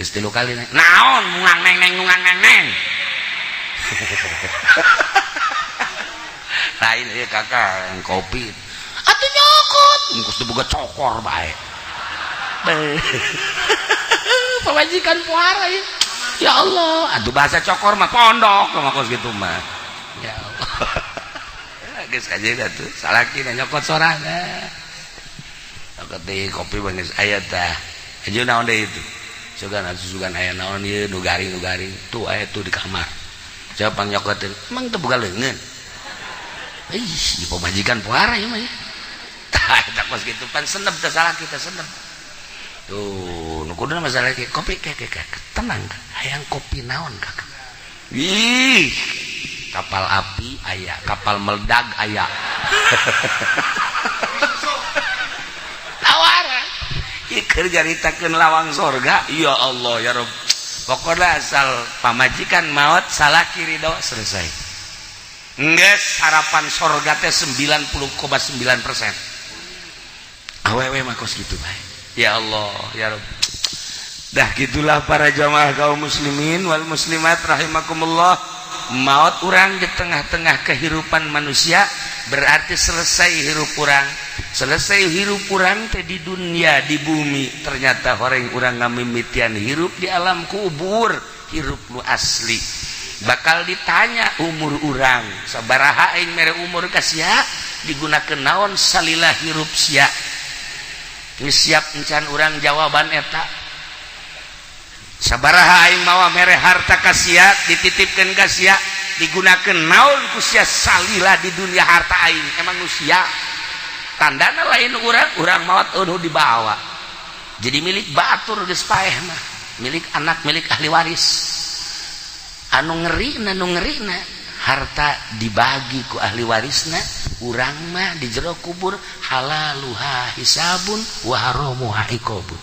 Geus 3 kali neng. Naon mungang neng neng nungang neng neng. Lain ieu kakak yang kopi. Atuh nyokot. Engkos teu boga cokor bae. Pamajikan puara ieu. Ya Allah, atuh bahasa cokor mah pondok mah kos kitu mah. Ya Allah. Geus aja tuh salaki nyokot sorangan. Nyokot deui kopi mah geus aya tah. Aja naon deui itu. Sugan sugan aya naon ieu nu garing-garing tuh aya tuh di kamar. Siapa pang nyokoteun? Emang teu boga leungeun. Ih, pamajikan puara ieu mah ya. Tah eta kos kitu pan senep teh salaki teh senep. Tuh, nu kuduna masalah kopi ke tenang hayang kopi naon kakak. Ih, kapal api aya, kapal meledak aya. Tawaran. Ieu keur nyaritakeun lawang sorga, ya Allah ya Rabb. Pokoknya asal pamajikan maot salaki ridho selesai. Enggeus harapan sorga teh 90,9%. Awewe mah kos kitu bae. Ya Allah ya Rabb. Dah gitulah para jamaah kaum muslimin wal muslimat rahimakumullah. Maut urang di tengah-tengah kehidupan manusia berarti selesai hirup urang. Selesai hirup urang teh di dunia, di bumi. Ternyata horeng urang ngamimitian hirup di alam kubur, hirup nu asli. Bakal ditanya umur urang, sabaraha aing mere umur ka sia, digunakeun naon salila hirup sia. Geus siap encan urang jawaban eta. Sabaraha aing mawa mere harta ka sia, dititipkeun ka sia, digunakeun naon ku sia salila di dunia harta aing. Emang nu sia tandana lain urang, urang maot eueuh dibawa. Jadi milik batur geus paeh mah, milik anak, milik ahli waris. Anu ngerina, nu ngerina harta dibagi ku ahli warisna, urang mah di jero kubur halaluha hisabun wa haramuha iqabun.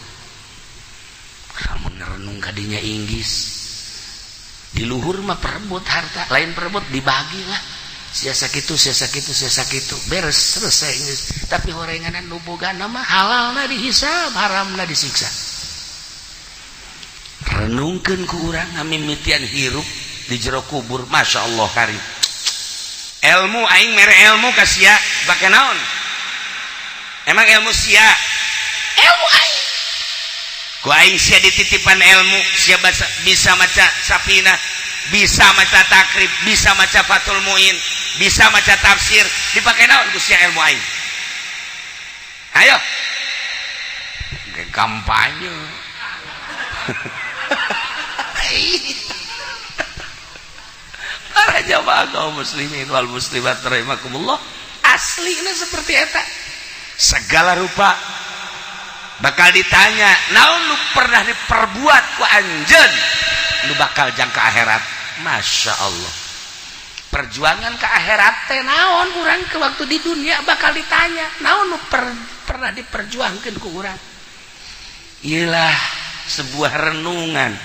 Lamun ngerenung kadinya Inggris di luhur mah perebut harta, lain perebut dibagi lah, sia sakitu sia sakitu sia sakitu beres selesai geus. Tapi horenganan nu bogana mah halalna dihisab, haramna disiksa. Renungkeun ku urang ngamimitian hirup di jero kubur, Masya Allah karim. Ilmu aing mere ilmu ka sia bake naon? Emang ilmu sia? Ilmu aing. Ku aing sia dititipan ilmu, sia bisa maca Sapina, bisa maca Takrib, bisa maca Fathul Muin, bisa maca tafsir, dipakai naon ku sia ilmu aing? Ayo. Kampanye. Para jamaah kaum muslimin wal muslimat rahimakumullah, aslinya seperti eta. Segala rupa bakal ditanya, naon lu pernah diperbuat ku anjeun, lu bakal jangka akhirat. Masya Allah, perjuangan ke akhirat teh naon urang ke waktu di dunia bakal ditanya, naon lu pernah diperjuangkan ku urang. Iyalah sebuah renungan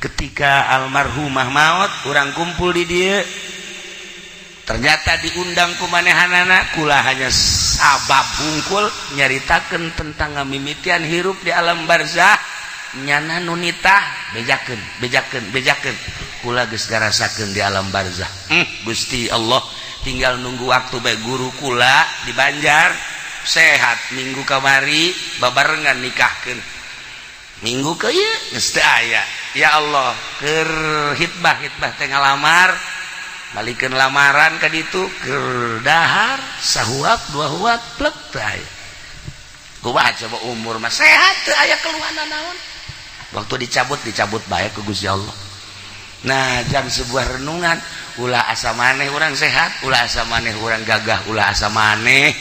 ketika almarhumah maut, urang kumpul di dia, ternyata diundang ku manehanana, kula hanya sabab hungkul nyaritakeun tentang ngamimitian hirup di alam barzah, nyana nunita bejakeun bejakeun bejakeun kula geus ngarasakeun di alam barzah. Gusti Allah, tinggal nunggu waktu bae. Guru kula di Banjar sehat minggu kamari babarengan nikahkeun minggu ke ieu geus teu aya. Ya Allah, keur hitbah hitbah teh ngalamar, balikeun lamaran ka ditu keur dahar sahuap dua huap plek teu aya. Kumaha coba umur mah sehat teu aya keluhan naon, waktu dicabut dicabut bae ku Gusti Allah. Nah, jam sebuah renungan, ulah asa maneh urang sehat, ulah asa maneh urang gagah, ulah asa maneh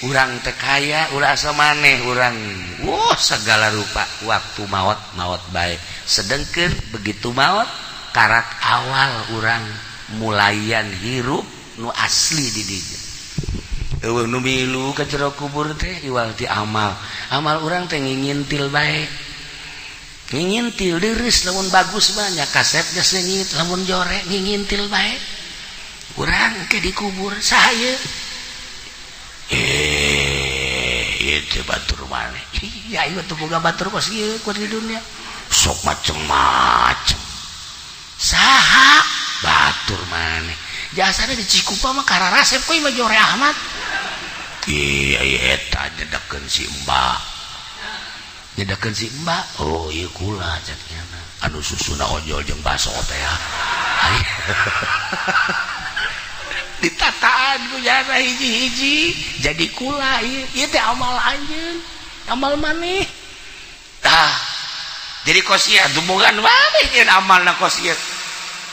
urang teu kaya, ulah asa maneh urang wah segala rupa, waktu maot maot bae. Sedengkeun begitu maot karak awal urang mulayan hirup nu asli di dinya. Eueuh nu milu ka jero kubur teh iwal ti amal. Amal urang teh ngingintil bae. Ngingintil deureuh lamun bagus mah nya kasep geus leungit, lamun jore ngingintil bae. Urang ke dikubur saha ieu? Ieu teh batur maneh. Iya ieu teh boga batur kos ieu ku di dunia. Sok macem-macem. Saha batur maneh? Jasana di Cikupa mah kararasep ku mah jore Ahmad. Iya eta nyedekeun si Mbak. Nyedekeun si Mbak. Oh ieu kula cek nyana. Anu susuna ojol jeung baso teh ya. Ditataan ku jana hiji-hiji jadi kula ieu. Ieu teh amal anjeun, amal maneh. Tah, jadi kos ieu dumungan wae ieu amalna kos ieu.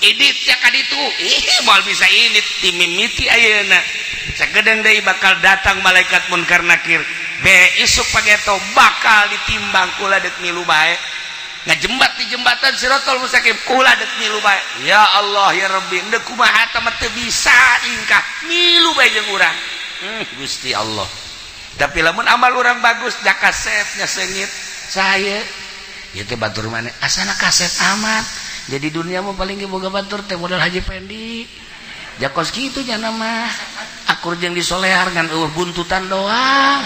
Indit ya ka ditu, ih, moal bisa indit dimimiti ayeuna. Sakedeung deui bakal datang malaikat Munkar Nakir. Be isuk pageto bakal ditimbang, kula dek milu bae. Ngajembat di jembatan Sirotol Mustaqim, kula dek milu bae. Ya Allah ya Rabbi, endek kumaha teh mah teu bisa ingkah, milu bae jeung urang. Gusti Allah. Tapi lamun amal urang bagus, da kasetnya seungit saya ieu teh batur maneh asana kaset amat. Jadi dunia mah paling ge boga batur teh modal Haji Pendi. Jakos kitu nya mah akur jeung disolehar, ngan eueuh buntutan doang.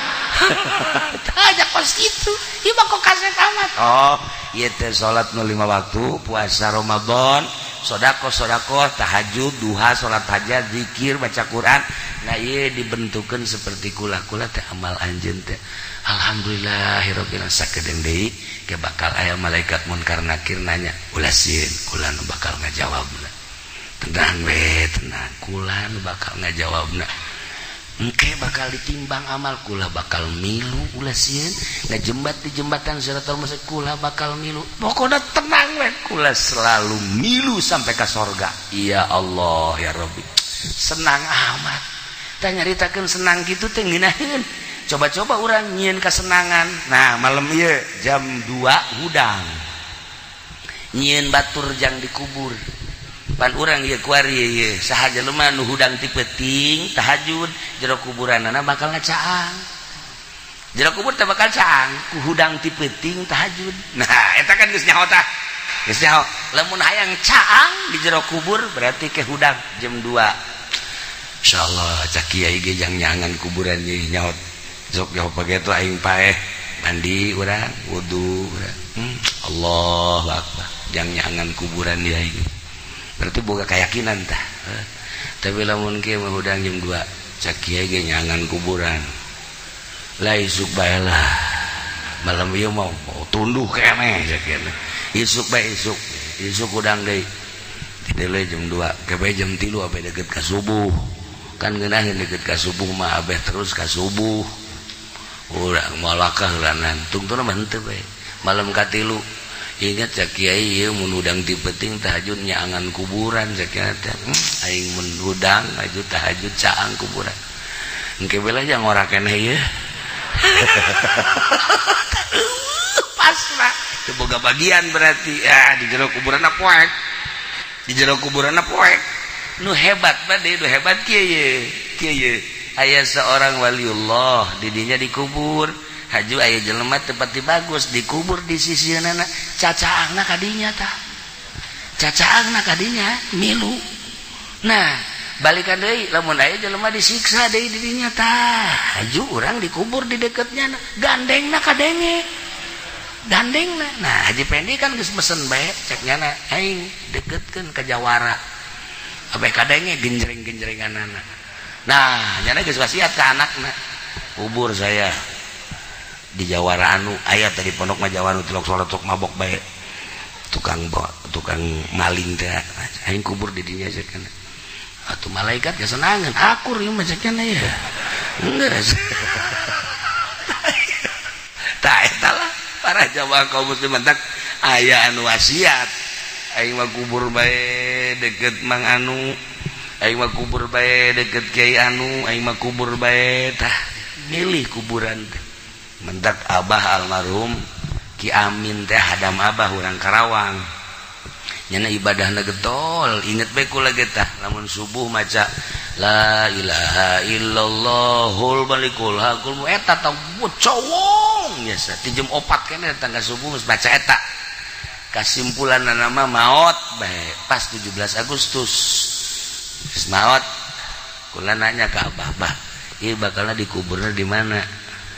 Tah, jakos kitu. Ieu mah kok kaset amat. Oh, ieu teh salat nu 5 waktu, puasa Ramadan, sedekah sedekah, tahajud, duha, salat hajat, zikir, baca Quran. Nah, ieu dibentukeun seperti kula-kula teh amal anjeun teh. Alhamdulillahirabbil alamin. Sakedeung deui ke bakal aya malaikat Munkar Nakir nanya, ulah sieun, kula nu bakal ngajawabna. Tenang we, tenang, kula nu bakal ngajawabna. Engke bakal ditimbang amal, kula bakal milu, ulah sieun. Ngajembat di jembatan Siratal Mustaqim, kula bakal milu. Pokoknya tenang we, kula selalu milu sampai ke sorga. Ya Allah ya Rabbi, senang amat. Tah, nyaritakeun senang gitu teh ngeunaheun. Coba-coba urang nyieun kesenangan. Nah, malam ieu jam 2 hudang nyieun batur jang dikubur. Pan urang ieu kuari ieu saha jelema nu hudang ti peuting tahajud, jero kuburanana bakal ngacaang. Jero kubur teh bakal caang ku hudang ti peuting tahajud. Nah, eta kan geus nyaho, tah geus nyaho. Lamun hayang caang di jero kubur berarti ke hudang jam 2. Insyaallah cak kiai ge jang nyangan kuburan ye nyaho. Sok nyaho pageto aing paeh, mandi urang, wudu urang. Allahu akbar, jang nyangan kuburan dia ini berarti boga keyakinan tah. Tapi lamun kieu mah hudang jam 2, cak kiai ge nyangan kuburan lah, isuk bae lah. Malam ieu mau tunduh keneh cak kiai, isuk bae, isuk isuk hudang deui. Tidak jam 2 kebe jam 3 abeh deket ka subuh kan ngeunaheun. Deket ka subuh mah abeh terus ka subuh urang malakah heulanan tungtuna mah henteu bae. Malam katilu ingat cak kiai ieu mun hudang ti peuting tahajud nyaangan kuburan. Cak kiai teh, aing mun hudang aju tahajud caang kuburan, engke bela jang ora keneh ieu." Pas lah teu boga bagian berarti ya di jero kuburan poek, di jero kuburan poek. Nu hebat bade nu hebat kieu ye, kieu ye. Aya seorang waliullah, didinya dikubur. Haju aya jelema teu pati bagus dikubur di sisieunana, cacaangna kadinya tah, cacaangna kadinya milu. Nah, balikan deui, lamun aya jelema disiksa deui didinya tah, haju urang dikubur di deketnya, gandengna kadenge, gandengna. Nah, Haji Pendi kan geus mesen bae, cek nyana aing deketkeun ka jawara abeh kadenge genjreng-genjrenganana. Nah, nyana geus wasiat ka anakna, kubur saya di jawara anu aya tadi pondok mah, jawara tilok salat sok mabok bae, tukang bawa, tukang maling teh, aing kubur di dinya cek kana. Atuh malaikat kesenangan akur ieu mah cek kana ya. Geus tah, eta lah para jamaah kaum muslimin. Tak aya anu wasiat, aing mah kubur bae deket Mang anu, aing mah kubur bae deket Kiai anu, aing mah kubur bae. Tah, milih kuburan teh. Mentak Abah almarhum Ki Amin teh, hadam Abah urang Karawang, nyana ibadahna getol. Inget bae kula ge tah, lamun subuh maca la ilaha illallahul malikul hakul eta tah cowong biasa ti jam 4 keneh datang ka subuh geus baca eta. Kasimpulan nama maot bae pas 17 Agustus geus maot. Kula nanya ke Abah, "Bah, ieu bakalna dikuburna di mana?"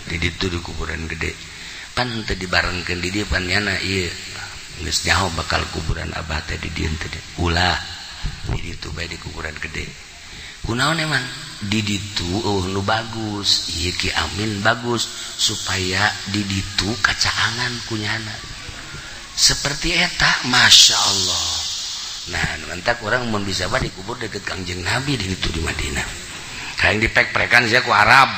"Di ditu, di kuburan gede." Pan teu dibarengkeun di dieu, pan nyana ieu geus nyaho bakal kuburan Abah teh di dieu teh. Ulah di ditu bae, di kuburan gede. Kunaon emang di ditu? Oh, nu bagus ieu Ki Amin bagus, supaya di ditu kacaangan kunyana seperti eta. Masya Allah. Nah, mantak urang mun bisa mah dikubur deket Kangjeng Nabi di itu di Madinah. Hayang dipek-prekan sia ku Arab.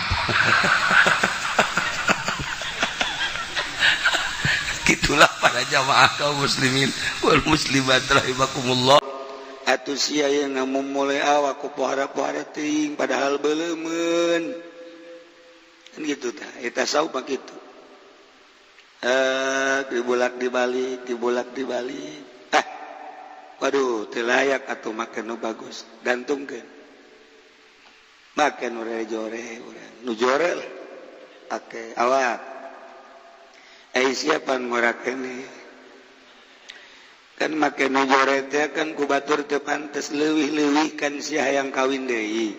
Gitulah para jamaah kaum muslimin wal muslimat rahimakumullah. Atuh sia yang ngamumule awak ku pohara-pohara teuing padahal beleumeun. Kan gitu tah, eta tasawuf mah kitu. Dibulak dibalik, dibulak dibalik. Ah, waduh, teu layak atuh make nu bagus, gantungkeun. Make nu jore urang, nu jore lah. Ake awak. Eh siapa ngora keneh? Kan make nu jore teh kan ku batur teu pantes leuwih-leuwih kan sia hayang kawin deui.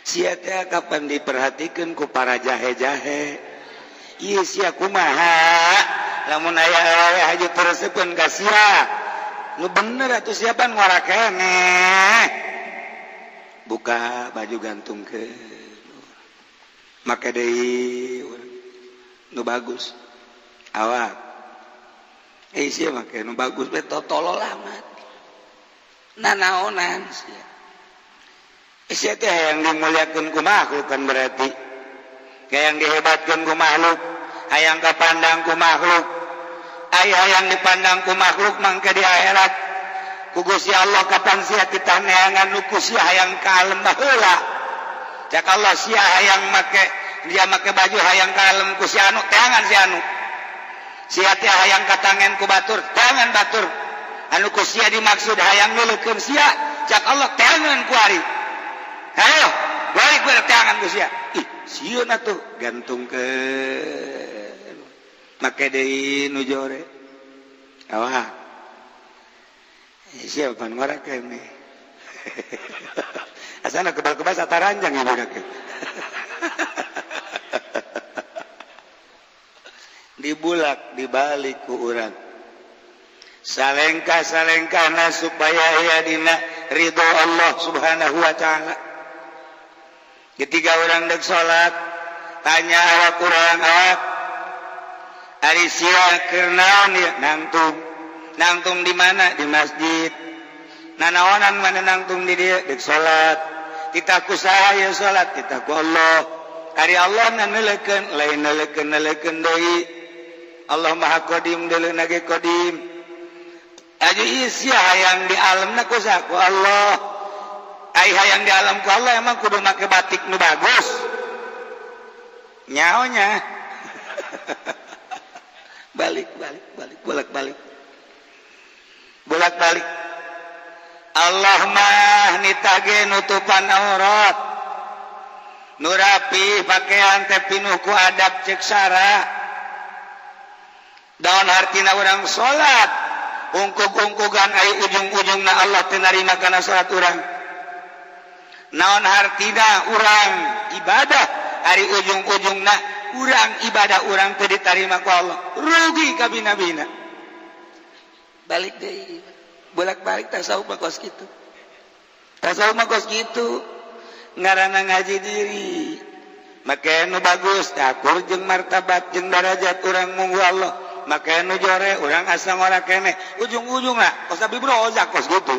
Sia teh kapan diperhatikeun ku para jahe-jahe. Ieu sia kumaha? Lamun aya awewe haju teresepkeun ka sia. Nu bener atuh siapa ngora keneh. Buka baju gantungkeun. Make deui nu bagus. Awak. Eh sia make nu bagus we tolol amat. Nanaonan sia. Sia teh hayang dimuliakeun ku makhluk kan berarti. Hayang dihebatkeun ku makhluk, hayang kapandang ku makhluk. Aya hayang dipandang ku makhluk mangke di akhirat. Ku Gusti Allah kapan sia titaneangan nu ku sia hayang ka alem baheula. Cak Allah sia hayang make dia make baju hayang ka alem ku si anu teangan si anu. Sia teh hayang katangen ku batur, teangan batur. Anu ku sia dimaksud hayang nuleukeun sia, cak Allah teangan ku ari. Hayo, balik gue teangan ku sia. Ih, sieun atuh gantungkeun. Make deui nu jore. Awak. Sia pan ngora keneh. Asana kebal-kebal sataranjang ya budak. Dibulak dibalik ku urang. Salengkah-salengkahna supaya aya dina ridho Allah Subhanahu wa taala. Ketika orang dek salat, tanya awak urang awak. Ari sia keur naon ieu? Nangtung. Nangtung di mana? Di masjid. Nanaonan mana nangtung di dieu? Dek salat. Titah ku saha ieu salat? Titah ku Allah. Ari Allah na neuleukeun, lain neuleukeun deui. Allah Maha Qadim deuleu ge Qadim. Aju sia hayang di alamna ku saha? Ku Allah. Ai hayang di alam ku Allah emang kudu make batik nu bagus. Nyaonya. Balik balik balik bolak balik. Bolak balik. Allah mah nitage nutupan aurat. Nu rapi pakaian teh pinuh ku adab cek sara. Daun hartina urang salat, ungkug-ungkugan ai ujung-ujungna Allah teu narima kana salat urang. Naon hartina urang ibadah, ari ujung-ujungna urang ibadah urang teu ditarima ku Allah. Rugi kabina-bina. Balik deui. Bolak-balik tasawuf mah kos kitu. Tasawuf mah kos kitu. Ngaranna ngaji diri. Make nu bagus akur jeung martabat jeung darajat urang munggu Allah. Make nu jore urang asa ngora keneh. Ujung-ujungna kos Abi Brozak kos kitu.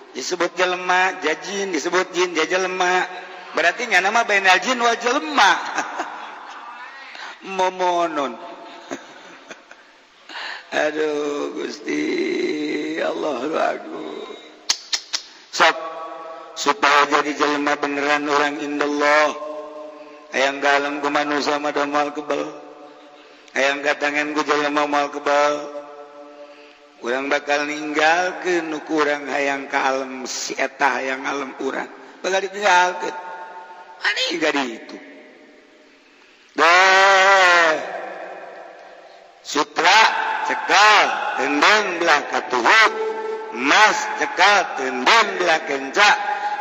Disebut jelema jajin, disebut jin jajelema. Berarti nyana mah bainal jin wal jelema. Momonon. Aduh Gusti Allahu Akbar. Sok supaya jadi jelema beneran orang indallah. Hayang galem ku manusia mah moal kebal. Hayang katangan ku jelema moal kebal. Urang bakal ninggalkeun nu kurang hayang ka alam si eta hayang alam urang. Bakal ditinggalkeun. Ani jadi itu. Deh. Sutra cekal tendang belah katuhu, emas cekal tendang belah kenca.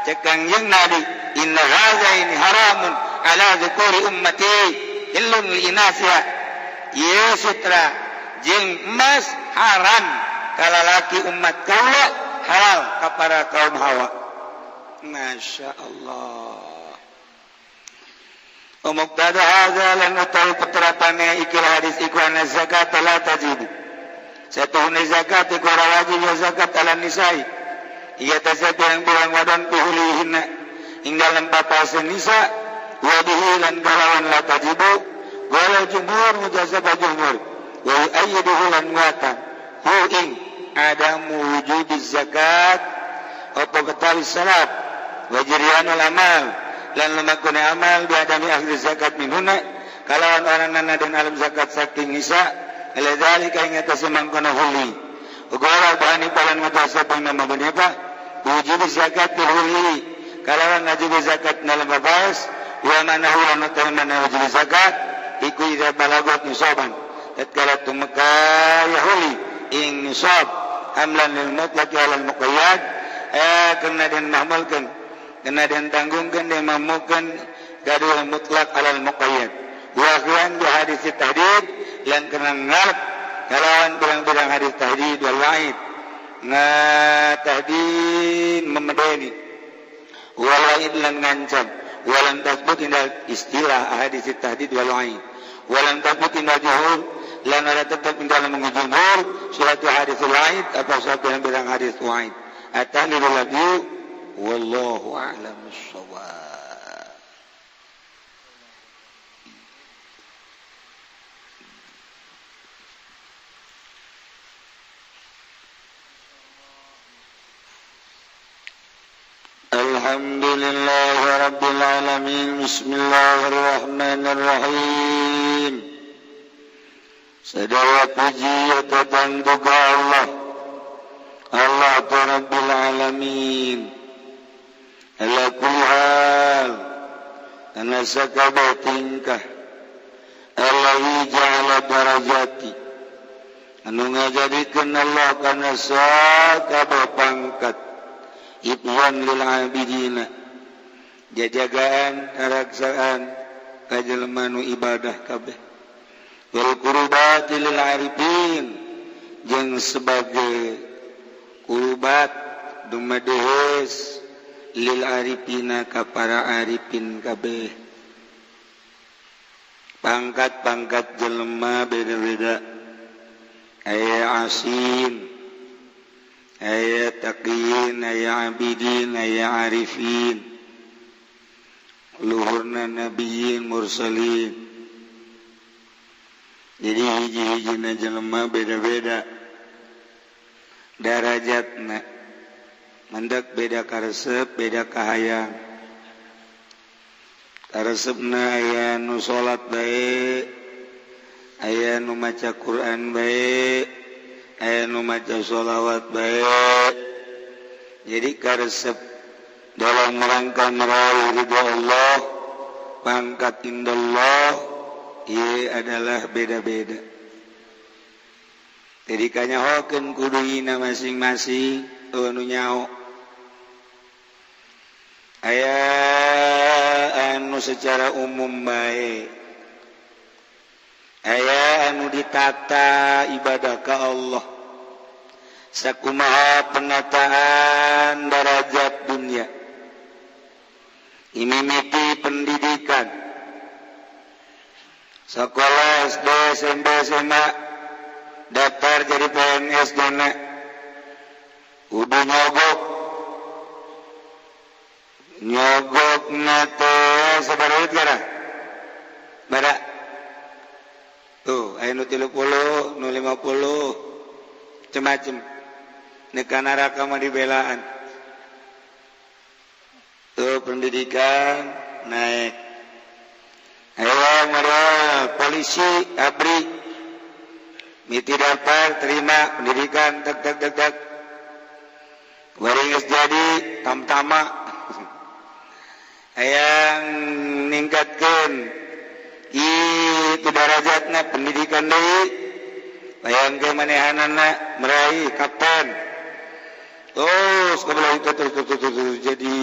Cek Kangjeng Nabi, inna hadza ini haramun ala dzukuri ummati illum li inasiha. Ieu sutra jeung emas haram kalalaki umat kaula, halal ka para kaum hawa. Masya Allah. Muqtada hadza lan utawi peterapane ikilah hadis iku anna zakat la tajibu. Satuhune zakat iku ora wajib ya zakat ala nisai. Iya teh pirang-pirang wadon pihulihinna ing dalem papasen nisa wa bihi lan kalawan la tajibu wala jumhur mujazaba jumhur wa yu'ayyiduhu lan nguatan hu ing adamu wujudiz zakat apa betawi salat wa jiryanul amal lan lumakune amal bi adami ahli zakat minhuna kalawan oranana dan alam zakat saking nisa ala zalika ing atase mangkono huli uga Abu Hanifah lan mujazaba Imam Abu Hanifah wujud zakat huli kalawan wajib zakat dalam babas wa manahu lan mana wajib zakat iku idza balagat nisaban tatkala tumeka yahuli ing nisab hamlan lil mutlaq ala al muqayyad kena den mahmulkeun kena den tanggungkeun den mamukeun gaduh mutlaq ala al muqayyad wa akhwan bi hadis tahdid lan kena ngarep kalawan pirang-pirang hadis tahdid wal wa'id tahdid memedeni wal wa'id lan ngancam walam tasbut indal istilah hadis tahdid wal wa'id walam tasbut indal juhur lan ada tetap indal mengujumhur surat hadis wa'id atau surat yang bilang hadis wa'id at-tahlilul ladhu wallahu a'lam bissawab. Alhamdulillah Rabbil Alamin. Bismillahirrahmanirrahim. Sedaya puji datang duga Allah Allah Rabbil Alamin. Ala kulli hal kana sakabeh tingkah Allahi ja'ala darajati anu ngajadikeun Allah kana sakabeh pangkat ibwan lil abidina jajagaan karaksaan ka jelema nu ibadah kabeh wal qurbati lil arifin jeung sebagai qurbat dumadehes lil arifina ka para arifin kabeh. Pangkat-pangkat jelema beda-beda, aya asin, aya taqiyin, aya abidin, aya arifin, luhurna nabiyyin mursalin. Jadi hiji-hijina jelema beda-beda darajatna, mendak beda karesep, beda kahayang. Karesepna aya nu salat bae, aya nu maca Quran bae, aya nu maca sholawat bae. Jadi karesep dalam rangka meraih ridha Allah, pangkat indallah ieu adalah beda-beda. Jadi kanyahokeun kudu hina masing-masing anu nyaho. Aya anu secara umum bae, aya anu ditata ibadah ka Allah sakumaha penataan darajat dunia imimiti pendidikan sekolah SD, SMP, SMA daftar jadi PNS dana udah nyogok nate sabaraha gara bara tuh aya nu 30 nu 50 macem-macem nekan neraka mah dibelaan. Tuh pendidikan naik, ayo marah polisi ABRI miti daftar terima pendidikan tek tek tek tek waringis jadi tamtama hayang ningkatkeun itu darajatna pendidikan deui hayang ke manehanana meraih kapten terus kebelah itu terus terus terus jadi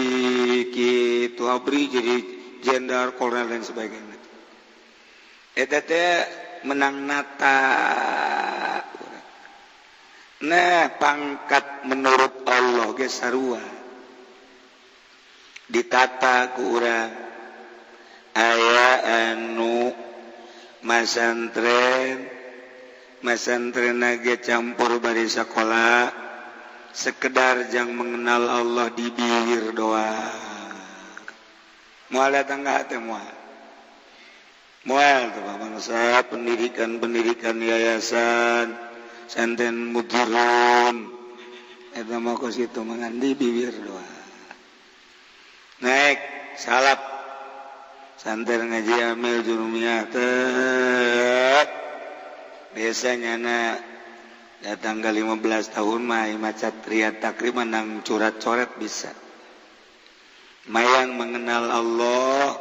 kitu ABRI jadi jenderal kolonel dan sebagainya. Eta teh menang nata. Nah pangkat menurut Allah ge sarua ditata ku urang aya anu masantren Masantren ge campur bari sekolah, sekedar jang mengenal Allah di bibir doang. Moal datang ka hate, moal. Moal tuh bangsa pendidikan-pendidikan yayasan santen mudurun eta mah kos kitu, mangan di bibir doang. Naik salap santen ngaji amil jurumiyah teh biasanya na datang ke 15 tahun mah maca Riyad Taqrib menang curat-coret bisa. Mayang mengenal Allah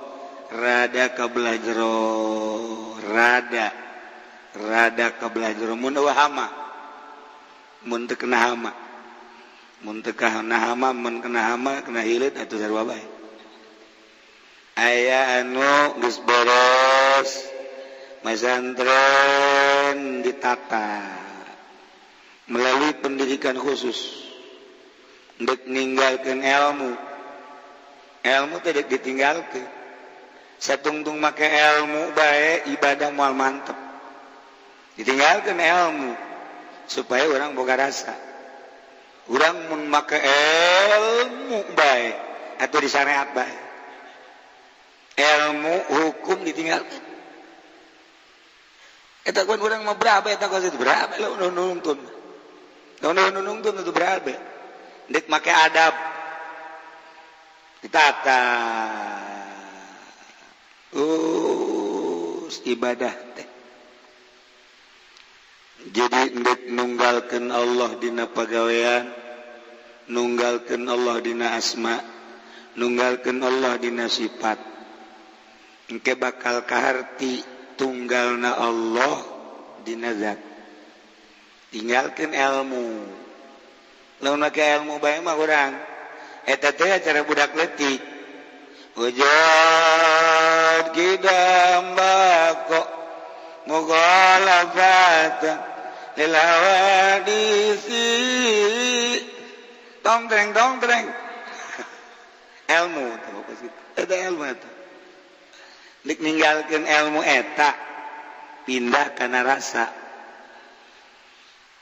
rada kabelah jero, rada rada kabelah jero, mun eueuh hama, mun teu kena hama, mun teu kena hama, mun kena hama, kena hileut atuh sarua bae. Aya anu geus beres masantren, ditata melalui pendidikan khusus untuk ninggalkan ilmu. Ilmu tidak ditinggalkan, satungtung make ilmu baik ibadah moal mantep. Ditinggalkan ilmu supaya orang boga rasa. Orang mun make ilmu baik atau di syariat baik, ilmu hukum ditinggalkan. Eta kan urang mah berapa eta kos itu berapa lo nungtun nungtun itu berapa dek make adab ditata ibadah teh. Jadi ndek nunggalkeun Allah dina pagawean, nunggalkeun Allah dina asma, nunggalkeun Allah dina sifat, engke bakal kaharti tunggalna Allah dina zat. Tinggalkeun ilmu. Lamun make ilmu bae mah urang eta teh acara budak leutik, wujud qidam baqa mughalafatan lil hawadisi, tong treng tong treng. Ilmu tuh eta, ilmu eta. Lik ninggalkeun ilmu eta, pindah kana rasa.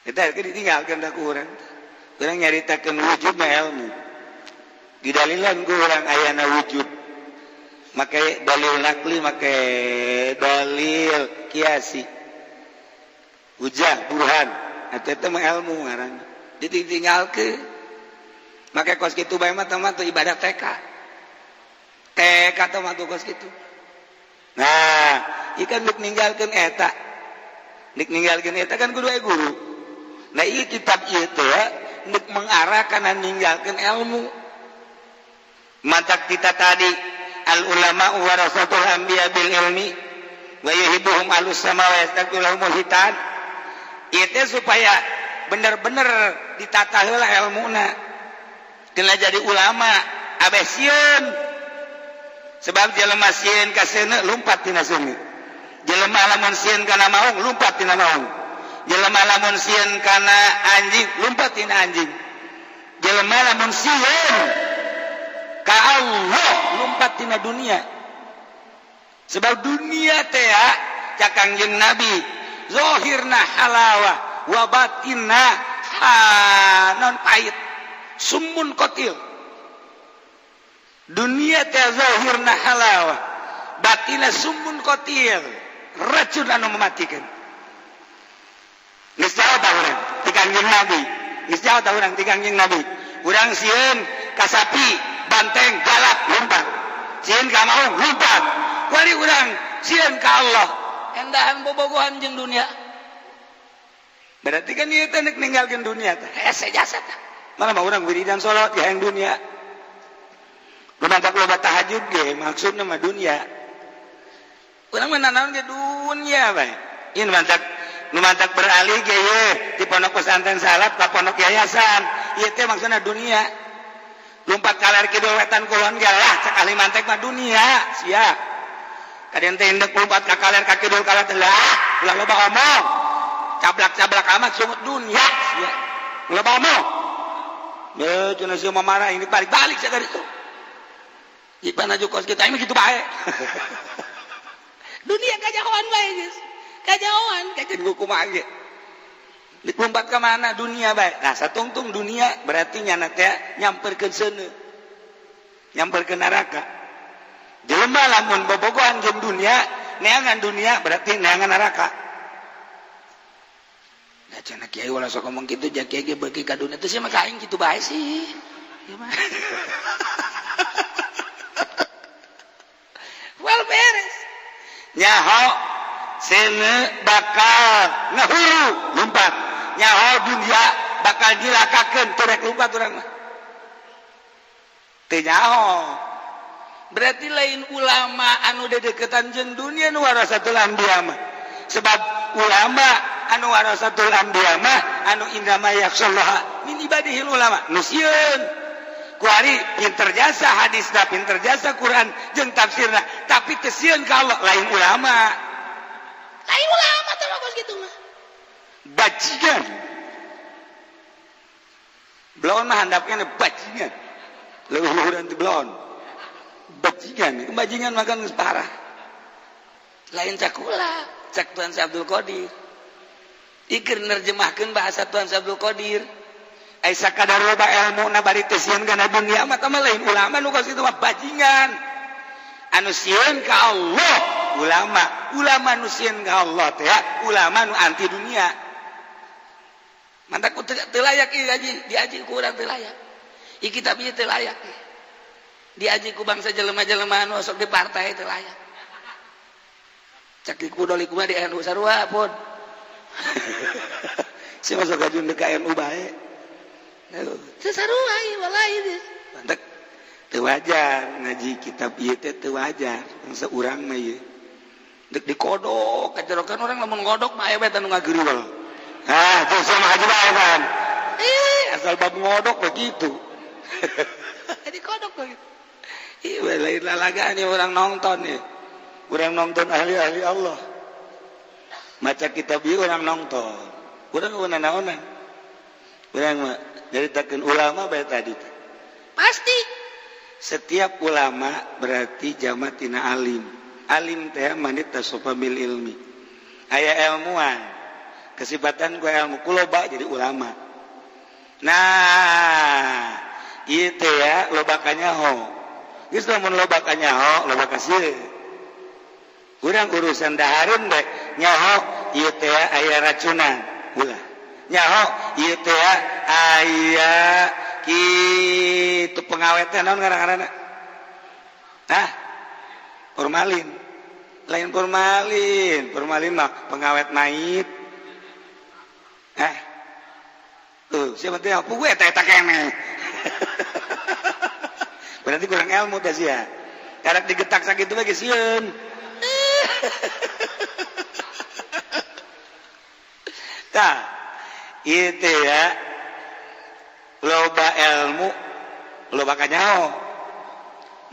Eta ditinggalkeun da ku urang. Urang nyaritakeun wujud mah ilmu, didalilan ku urang ayana wujud make dalil nakli, make dalil kiasi, hujah, burhan. Eta teh mah ilmu ngaranna ditinggalkeun. Make kos kitu bae mah mah ibadah TK TK teh mah kos kitu. Nah, ikan nek ninggalkeun eta, nek ninggalkeun eta kan kudu aya guru. Nah, ieu kitab ieu teh nek mengarah kana ninggalkeun ilmu. Mantak kita tadi, al ulama warasatul anbiya bil ilmi wa yuhibbuhum ahlus sama wa yastaqbilahumul hitan. Ieu teh supaya bener-bener ditata heula ilmuna. Kena jadi ulama abeh sieun, sebab jelema sieun ka seuneu lumpat tina seuneu, jelema lamun sieun kana maung lumpat tina maung, jelema lamun sieun kana anjing lumpat tina anjing, jelema lamun sieun ka Allah lumpat tina dunia. Sebab dunia teh cak Kangjeng Nabi, zahirna halawah wa batinna ha non pahit, summun qatil. Dunia teh zahirna halawah, batinna summun qatil, racun anu mematikan. Geus jauh tah urang ti Kangjeng Nabi, geus jauh tah urang ti Kangjeng Nabi. Urang sieun ka sapi, banteng galak, lompat. Sieun ka maung, lompat. Wali urang sieun ka Allah, endahan bobogohan jeung dunia. Berarti kan ieu teh nek ninggalkeun dunia teh hese jasa teh. Malah mah urang wiridan salat ya yang dunia. Lu mantak loba tahajud ge maksudna mah dunia. Urang mah nanaon ge dunia bae. Ieu mantak nu mantak beralih ge ye di pondok pesantren salaf ka pondok yayasan. Ieu teh maksudna dunia. Lompat kaler kidul wetan kulon ge lah cek ahli mantek mah dunia sia. Kadian teh indek lompat ka kaler ka kidul kaler teh lah ulah loba omong. Cablak-cablak amat sungut dunia sia. Loba omong. Ye cenah sia mah marah ini balik-balik sia dari itu. Ipan aja kos kita ini gitu bae. Dunia kajahoan bae geus. Kajahoan kajian kumaha ge. Lompat ke mana dunia baik. Nah, satungtung dunia berarti nyana teh nyamperkeun seuneu. Nyamperkeun neraka. Jelema lamun bobogohan jeung dunia, neangan dunia berarti neangan neraka. Nah, cenah kiai ulah sok ngomong kitu, ja kiai ge beuki ka dunia teh sia mah ka aing kitu bae sih. Ieu mah. Well beres. Nyaho seuneu bakal ngahuru lompat. Nyaho dunia bakal dilakakeun teu rek lumpat urang mah. Teu nyaho. Berarti lain ulama anu dedeketan jeung dunia nu warasatul anbiya mah. Sebab ulama anu warasatul anbiya mah anu innama yakhshallaha min ibadihil ulama. Nu sieun. Kuari pinter jasa hadisna, pinter jasa Quran jeung tafsirna, tapi teu sieun ka Allah, lain ulama. Lain ulama teh mah geus kitu mah. Bajingan. Belon mah handapnya bajingan. Leuwih-leuwih ti belon. Bajingan, bajingan makan geus parah. Lain cakula, cak Tuan Syekh Abdul Qadir. Iker nerjemahkeun bahasa Tuan Syekh Abdul Qadir. Ai sakadar loba ilmu na bari teu sieun kana dunia mah tah lain ulama nu kos kitu mah bajingan. Anu sieun ka Allah ulama, ulama nu sieun ka Allah teh ulama nu anti dunia. Mantak teu layak ieu haji, diaji ku urang teu layak. Ieu kitab ieu teu layak. Diaji ku bangsa jelema-jelema anu sok di partai teu layak. Cak di kudoli kumaha di NU sarua pun. Si masuk gajun di KNU bae. Teu sarua ieu walai teh. Mantak teu wajar ngaji kitab ieu teh teu wajar bangsa urang mah ieu. Dek dikodok kajerokan orang lamun ngodok mah aya bae anu ngageureul. Ah, tuh sama haji bae kan. Asal bab ngodok begitu. Dikodok begitu. Ih, lain lalagaan nih orang nonton nih. Orang nonton ahli-ahli Allah. Maca kitab ieu orang nonton. Urang eueuh naonan. Urang mah nyaritakeun ulama bae tadi. Pasti setiap ulama berarti jama tina alim. Alim teh manit tasofa bil ilmi. Aya ilmuwan. Kesifatan ku ilmu ku loba jadi ulama. Nah, ieu teh ya loba kanyaho. Geus lamun loba kanyaho, loba kasieun. Urang urusan dahareun deh nyaho ieu teh aya racunan ulah. Nyaho ieu teh aya kitu pengawet teh naon ngaran-ngaranna? Hah? Formalin. Lain formalin, formalin mah pengawet mayit. Tuh, siapa teh apa gue eta kene. Berarti kurang ilmu dah sia. Karek digetak sakitu bae geus sieun. Tah, ieu teh ya loba ilmu, loba kanyaho.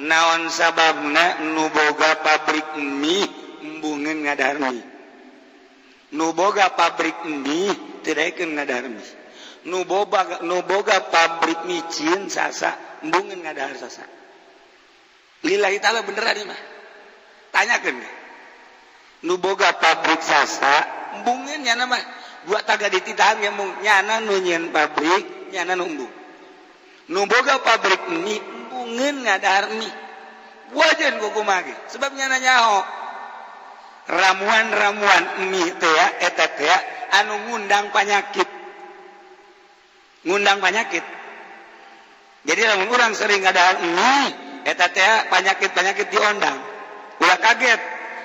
Naon sababna nu boga pabrik mie embungeun ngadahar mie. Nu boga pabrik mie teu daekeun ngadahar mie. Nu boga pabrik micin sasa embungeun ngadahar sasa. Lillahi ta'ala beneran ieu mah. Tanyakeun ge. Nu boga pabrik sasa embungeun nyana mah dua taga dititahan ge embung nyana nu nyieun pabrik nyana nu embung. Nu boga pabrik mie embungeun ngadahar mie. Wajan ku kumaha ge sebab nyana nyaho. Ramuan-ramuan mie teh ya eta teh anu ngundang penyakit. Ngundang penyakit. Jadi lamun urang sering ngadahar mie eta teh penyakit-penyakit diondang. Ulah kaget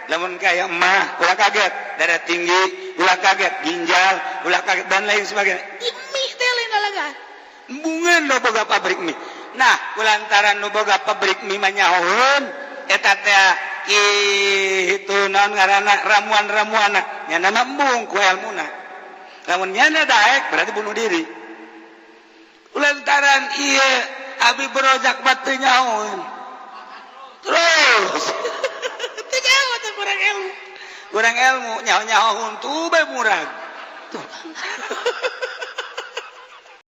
lamun kaya emah, ulah kaget darah tinggi, ulah kaget ginjal, ulah kaget dan lain sebagainya. Di mie teh lain lalagaan. Embungeun nu boga pabrik mie. Nah, kulantaran nu boga pabrik mie mah nyahoeun eta teh kitu naon ngaranna ramuan-ramuanna nyana mah embung ku elmuna. Lamun nyana daek berarti bunuh diri. Lantaran ieu abi berojak mah teu nyahoeun. Terus teu nyaho teh kurang ilmu. Kurang ilmu nyaho-nyaho huntu bae murag. Tuh.